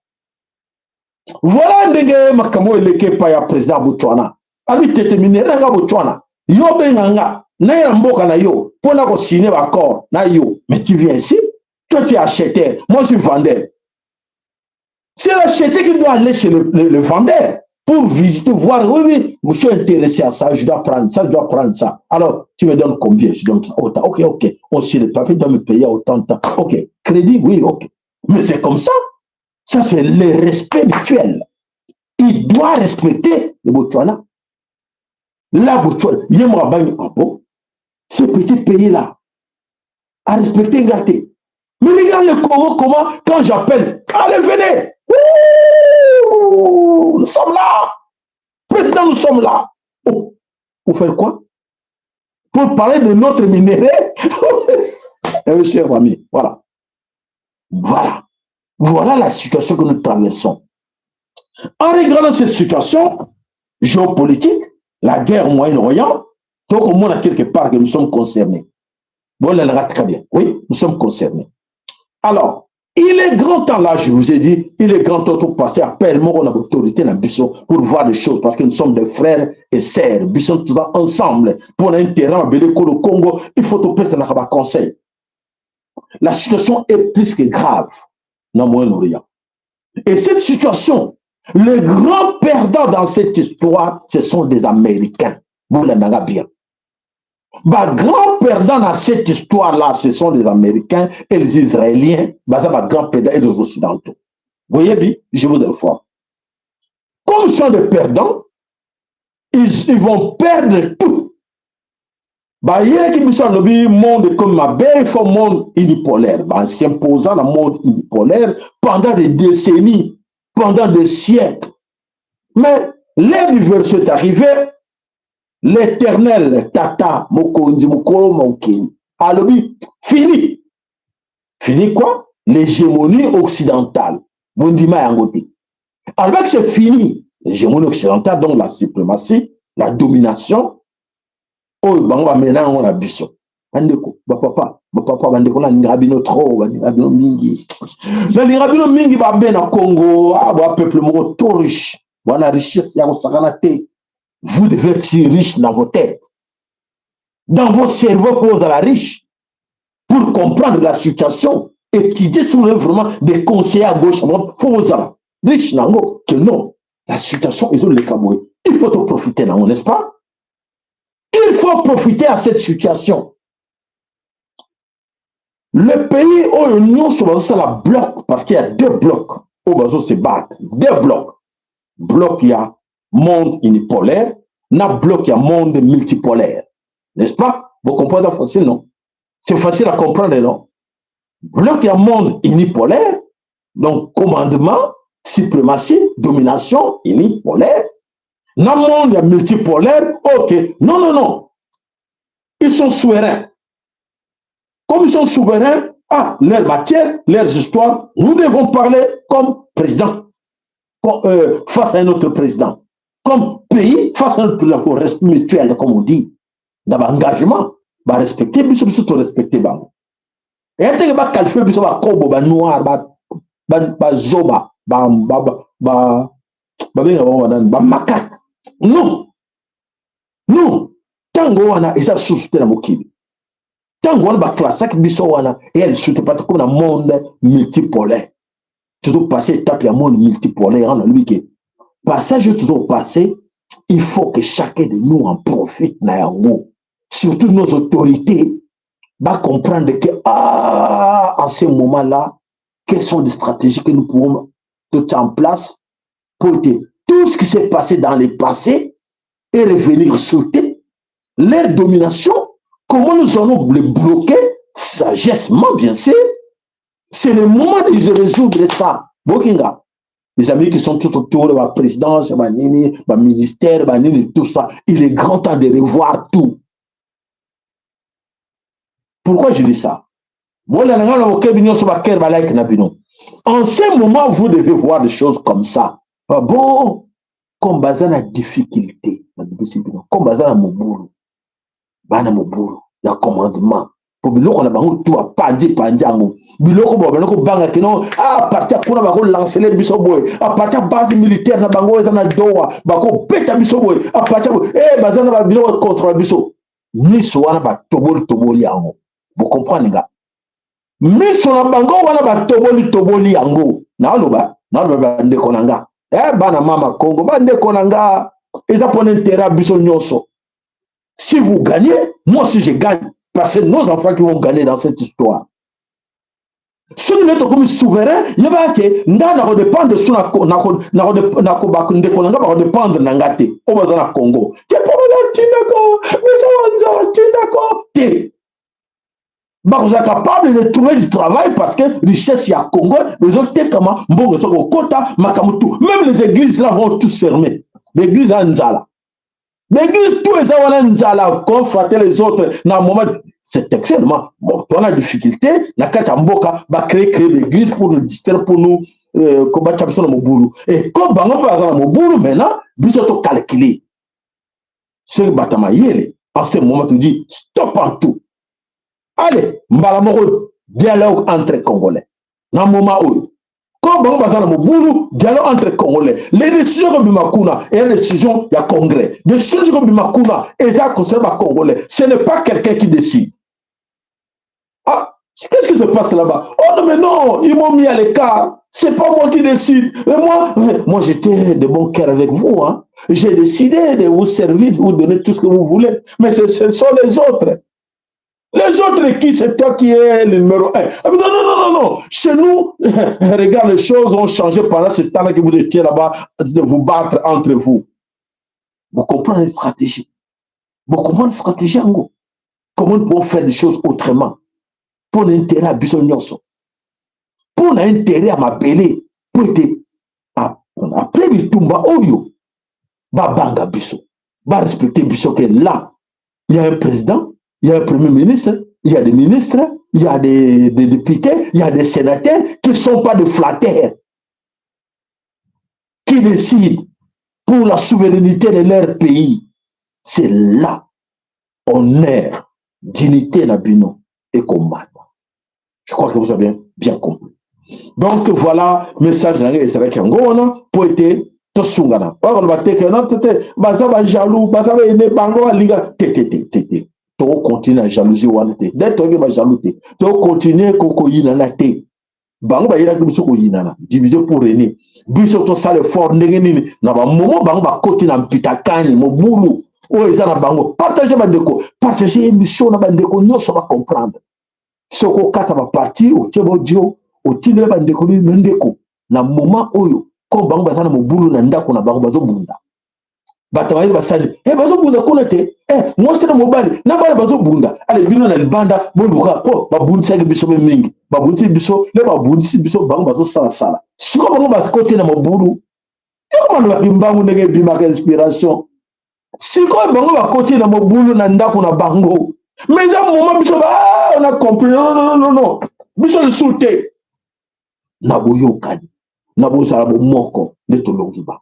Voilà ndenge makambo oyo eleki epai ya président Botswana. Alobi tete, minerais nanga Botswana, yo benga nga naye na mboka na yo mpo na kosigner baaccord na yo, mais tu viens ici, toi tu es acheteur, moi je suis vendeur. C'est l'acheteur qui doit aller chez le vendeur pour visiter, voir, oui, oui, je suis intéressé à ça, je dois prendre ça, je dois prendre ça. Alors, tu me donnes combien? Je donne ça. Autant. Ok. Aussi, le papier doit me payer autant de temps. Ok. Crédit, oui, ok. Mais c'est comme ça. Ça, c'est le respect mutuel. Il doit respecter le Botswana. La Botswana, il y a un bon. Ce petit pays-là, à respecter nga te. Mais regarde le Congo, comment, quand j'appelle, allez, venez. Ouh, nous sommes là. Président, nous sommes là. Oh, pour faire quoi? Pour parler de notre minerai. Eh, chers amis, voilà. Voilà. Voilà la situation que nous traversons. En regardant cette situation géopolitique, la guerre au Moyen-Orient, donc au moins quelque part que nous sommes concernés. Bon, là, très bien. Oui, nous sommes concernés. Alors, il est grand temps, là, je vous ai dit, il est grand temps de passer appel, moi, on a autorité dans biso pour voir les choses, parce que nous sommes des frères et sœurs, biso tous ensemble, pour un terrain, le Congo, il faut tout passer dans le conseil. La situation est plus que grave dans le Moyen-Orient. Et cette situation, les grands perdants dans cette histoire, ce sont des Américains. Vous l'avez bien. Bah, grand perdant dans cette histoire-là, ce sont les Américains et les Israéliens. Bah, ça va grand perdant et les Occidentaux. Vous voyez bien, je vous informe. Comme ils sont des perdants, ils vont perdre tout. Bah, il y a qui me monde comme ma belle, il faut monde unipolaire. Bah, s'imposant dans le monde unipolaire pendant des décennies, pendant des siècles. Mais l'ère du verset est arrivée, l'Éternel tata mokonzi mokolo mokili alobi fini. Fini quoi? L'hégémonie occidentale, bondima yango te. Alobaki c'est fini l'hégémonie occidentale, donc la suprématie, la domination oyo bango bamena yango na biso. Bandeko, bapapa, bapapa, bandeko, nalingaka bino trop, balingaka bino mingi, nalingaka bino mingi. Babe na Congo, ah, ba peuple moko trop riche wana, richesse ya kosakana te. Vous devez être si riche dans vos têtes, dans vos cerveaux, pour la riche, pour comprendre la situation, étudier. Si vous voulez vraiment des conseillers à gauche, à droite, faut vous avoir riche nango que non, la situation ezoleka boye, il faut te profiter nango, n'est-ce pas? Il faut profiter à cette situation. Le pays oyo nyonso bazosala bloc, parce qu'il y a deux blocs oyo bazo se battre, deux blocs: bloc ya monde unipolaire na bloc ya monde multipolaire, n'est-ce pas? Vous comprenez facile, non? C'est facile à comprendre, non? Bloc ya monde unipolaire, donc commandement, suprématie, domination unipolaire, na monde ya multipolaire. Ok, non, non, non, ils sont souverains. Comme ils sont souverains, ah, leur matière, leurs histoires, nous devons parler comme président face à un autre président. Comme pays, face à notre respect mutuel, comme on dit, na baengagement, barespecte biso, biso torespecte bango. Eya teke baqualifie biso bakobo, banoir, bazoba, babenga bango banani, bamakaka. Non, non, ntango wana eza susu te na mokili. Ntango wana baklasaki biso wana eya lisusu te, pati comme na monde multipolaire. Tozopasse étape ya monde multipolaire wana. Nalobi ke passage oyo tozopasse, il faut que chacun de nous en profite na yango, surtout nos autorités bacomprendre que ah, en ce moment là, quelles sont les stratégies que nous pouvons mettre en place pour que tout ce qui s'est passé dans le passé et revenir sur terre, leur domination, comment nous allons les bloquer, sagessement bien sûr. C'est le moment de résoudre ça. Bokinga, les amis qui sont tout autour de la présidence, ba nini, ba ministère, ba nini, tout ça, il est grand temps de revoir tout. Pourquoi je dis ça? En ce moment, vous devez voir des choses comme ça. Ah bon, comme baza na difficulté, comme baza na mobulu, bana mobulu ya commandement, po biloko na bango tu apandi pandi yango, biloko bo bana kobanga kino a partir kuna bakolancele biso boye, a partir base militaire na bango eza na Doha, bakobeta biso boye, a partir boye, eh, baza na biloko contre biso. Miso wana batoboli toboli yango, vous comprenez nga? Miso na bango wana batoboli toboli yango. Naloba, naloba, bandeko na nga, eh, bana mama Congo, bandeko na nga, eza mpona intérêt ya biso nyonso. Si vous gagnez, moi aussi je gagne, parce que nos enfants qui vont gagner dans cette histoire. Soki nde tokomi souverain, yebaka ke nga nakodépendre so ndeko na nga bakodépendre na nga te, oyo baza na Congo te, mpo bazatindako biso, baza batindako te, bakozala capable de trouver du travail, parce que richesse ya Congo ezotekama, mbongo ezoki kokota, makambo tout. Même les églises là vont tous fermer. L'église ya nzala, l'église tout eza wana nzala, confronter les autres na moment, c'est extrêmement bon. Towana difficulté na kati ya mboka, bacréer créer l'église pour nous distraire, pour nous kobatya biso na mobulu. Et comme bango mpe baza na mobulu, maintenant biso tocalculer. Soki bato ya mayele, en ce moment tu dis stop en tout, allez, mbala moko dialogue entre Congolais. Na moment oyo, comme bango baza na mobulu, dialogue entre Congolais. Les décisions kobima kuna eya décision ya congrès, décision kobima kuna eza concerne bacongolais, ce n'est pas quelqu'un qui décide. Ah, qu'est-ce qui se passe là-bas? Oh non, mais non, ils m'ont mis à l'écart, c'est pas moi qui décide. Mais moi, moi j'étais de bon cœur avec vous, hein. J'ai décidé de vous servir, de vous donner tout ce que vous voulez, mais ce sont les autres. Les autres qui? C'est toi qui es le numéro 1. Ah, non, non, non, non, non. Chez nous, regarde, les choses ont changé pendant ce temps-là que vous étiez là-bas, de vous battre entre vous. Vous comprenez la stratégie. Vous comprenez la stratégie, en gros. Comment nous pouvons faire les choses autrement? Pour l'intérêt à biso nyonso. Pour l'intérêt à m'appeler. Pour être après bitumba oyo, babanga biso. Ba respecter biso que là, il y a un président, il y a un premier ministre, il y a des ministres, il y a des députés, il y a des sénateurs qui ne sont pas de flatteurs, qui décident pour la souveraineté de leur pays. C'est là, honneur, dignité na bino ekomata. Je crois que vous avez bien compris. Donc voilà, message na ngai ezalaki yango wana, po ete tosungana. Bakoloba te ke non, te te, baza bajaloux, baza baene, bango balinga te te te te te. Tokocontinue na jalousie wana te, nde toyoki bajaloux te, tokocontinue koyinana te. Bango bayelaki biso koyinana, diviser pour régner. Biso tosala effort ndenge nini na bamomo bango bakoti na mpitakani, mobulu oyo eza na bango. Partage, bandeko, partage émission na bandeko nyonso bacomprendre. Soki okata baparti, otie baaudio, otindela bandeko nini ndeko na moment oyo, comme bango baza na mobulu na ndako na bango, bazobunda, bato bayeli basali e bazobunda kuna te, e mwasi na mobali na bana bazobunda. Ale bino na libanda boluka, mpo babundisaki biso mpe mingi, babundisi biso nde babundisi biso, bango bazosalasala. Sikoyo bango bakoti na mobulu, yoko balobaki mbangu ndenge ebimaka inspiration. Sikoyo bango bakoti na mobulu na ndako na bango, mais eza moment biso ba ah, on a compris. Non, non, non, non, biso lisusu te na boyokani, na bozala bomoko nde tolongi bango.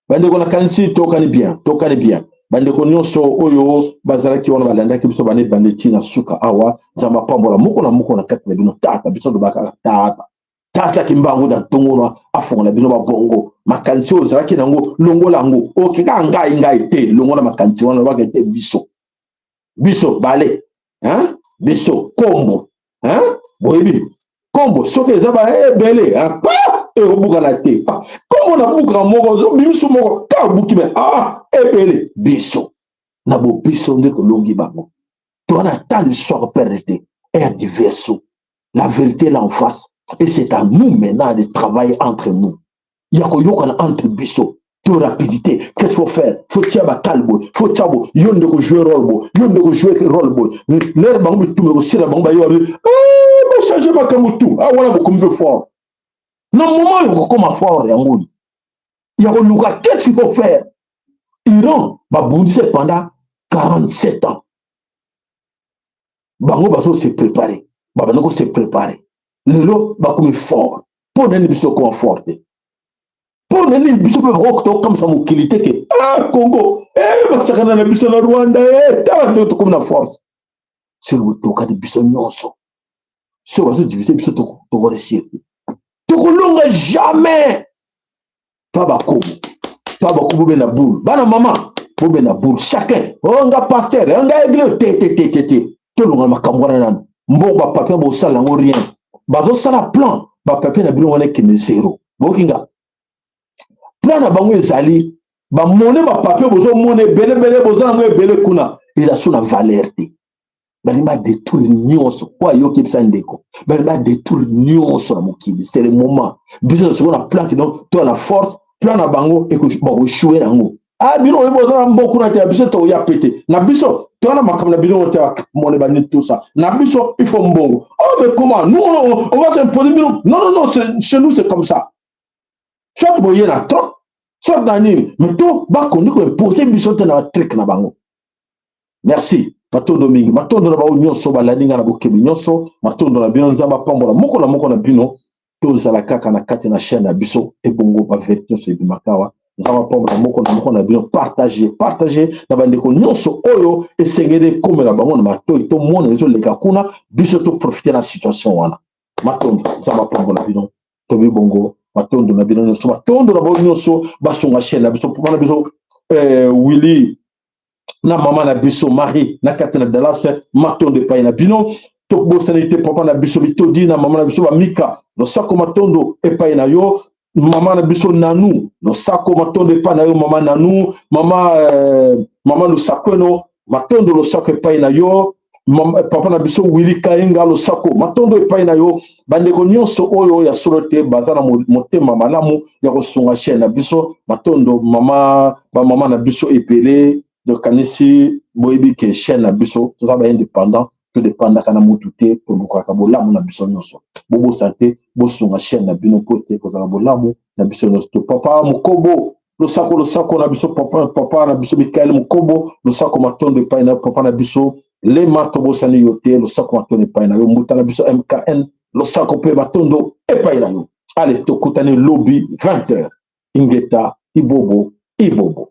Bandeko, nakanisi tokani bien, tokani bien. Bandeko nyonso oyo bazalaki wana, balandaki biso bana ebande ntina suka awa, Nzambe apambola moko na moko na kati na bino. Tata biso tobaka tata, tata Kimbangu na ntongo afongola bino babongo. Makanisi oyo ozalaki nango, longola yango. Oke kaka ngai ngai te, longola makanisi wana, lobaka ete biso, biso bale, hein? Biso kombo, hein? Boyebi kombo soki eza ba ebele, hein? Ekobukana te. Ah, kombo na bukaka moko, obimiso moko ka obuki me ah, ebele. Biso na bobiso nde tolongi bango. Towana temps lisusu akoperdre te. Aire du verso, la vérité là en face, et c'est à nous maintenant de travailler entre nous, ya koyokana entre biso to rapidité. Qu'est-ce faut faire? Faut tia bakale boye, faut tia boye, yo nde kojouer rôle boye, yo nde kojouer rôle boye. Lere bango bituma ekosila bango, bayewa bachange makambo tu. Ah, wana bokomi mpe fort na moment oyo kokoma fort yango oyo ya koluka. Qu'est-ce qu'il faut faire? Iran babundisi pendant 47 ans, bango bazo se préparer, babandi ko se préparer, lelo bakomi fort. Mpo nani biso okoma fort te? Mpo na nini biso mpe bakokamwisa mokili te ke ah, Congo eh, basakana na biso na Rwanda eh, tala ndenge tokomi na force. Soki botokani biso nyonso, soki bazodivise biso, tokoréussir te, tokolonga jamais. To bakobo, to bakobo, bobe na boule, bana mama bobe na boule, chacun oh, nga pasteur, nga église te te te te te. Tolonga makambo wana nanu. Mbongo, bapapier bosala yango rien, bazosala plan, bapapier na bino wana ekende zero. Boyoki nga, plan na bango ezali bamone bapapier bozomona ebelebele, boza nango ebele kuna, eza so na valeur te. Balingi badétruire nyonso po ayoki bisa ndeko, balingi badétruire nyonso na mokili. C'est le moment biso na sikoyo na plan kino to na force. Plan na bango bakoéchouer yango. Ah, bino oyebi boza na mboku na te ya biso, tokoya pete na biso, toya na makambo na bino te, mone banini, tout ça na biso. Il faut mbongo. Oh, mais comment nous on va s'imposer bino? Non, non, non, chez nous c'est comme ça, soit boye na troc, soit na nini, mais to bakondi koimpose biso te na batrick na bango. Merci, matondo mingi, matondo na bango nyonso balandi nga na bokebi nyonso. Matondo na bino, Nzambe apambola moko na moko na bino. Tozala kaka na kati na chaîne na biso, ebongo bavérité nyonso ebimaka awa. Nzambe apambola moko na moko na bino. Partage, partage na bandeko nyonso oyo esengeli ekomela bango na matoi. Tomona ezoleka kuna, biso toprofite na situation wana. Matondo, Nzambe apambola bino. Tobi bongo, matondo na bino nyonso, matondo na bango nyonso basunga chaîne na biso. Mpona biso Willy na mama na biso Marie na kati na Dallas, matondo epai na bino. Tobosani te papa na biso Bitodi na mama na biso Bamika, losako, matondo epai na yo. Mama na biso Nanu, losako, matondo epai na yo. Mama Nanu, mama Lusakweno, matondo, losako epai na yo. Mama, papa na biso Willy Kaenga, losako, matondo epai na yo. Bandeko nyonso oyo ya solo te baza na motema malamu ya kosunga chaîne na biso, matondo. Mama, bamama na biso ebele, tokanisi boyebi ke chaîne na biso toza baindépendant, todépendaka na mutu te, tolukaka bolamu na biso nyonso. Bobosana te bosunga chaîne na bino mpo ete kozala bolamu na biso nyonso. To papa Mokobo, losako, losako na biso papa, papa na biso Mikael Mokobo, losako, matondo epai na yo. Papa na biso Lema, tobosani yo te, losako, matondo epai na yo. Mbuta na biso MKN, losako mpe matondo epai na yo. Ale, tokutani lobi 20 heures. Ingeta, ibobo, ibobo.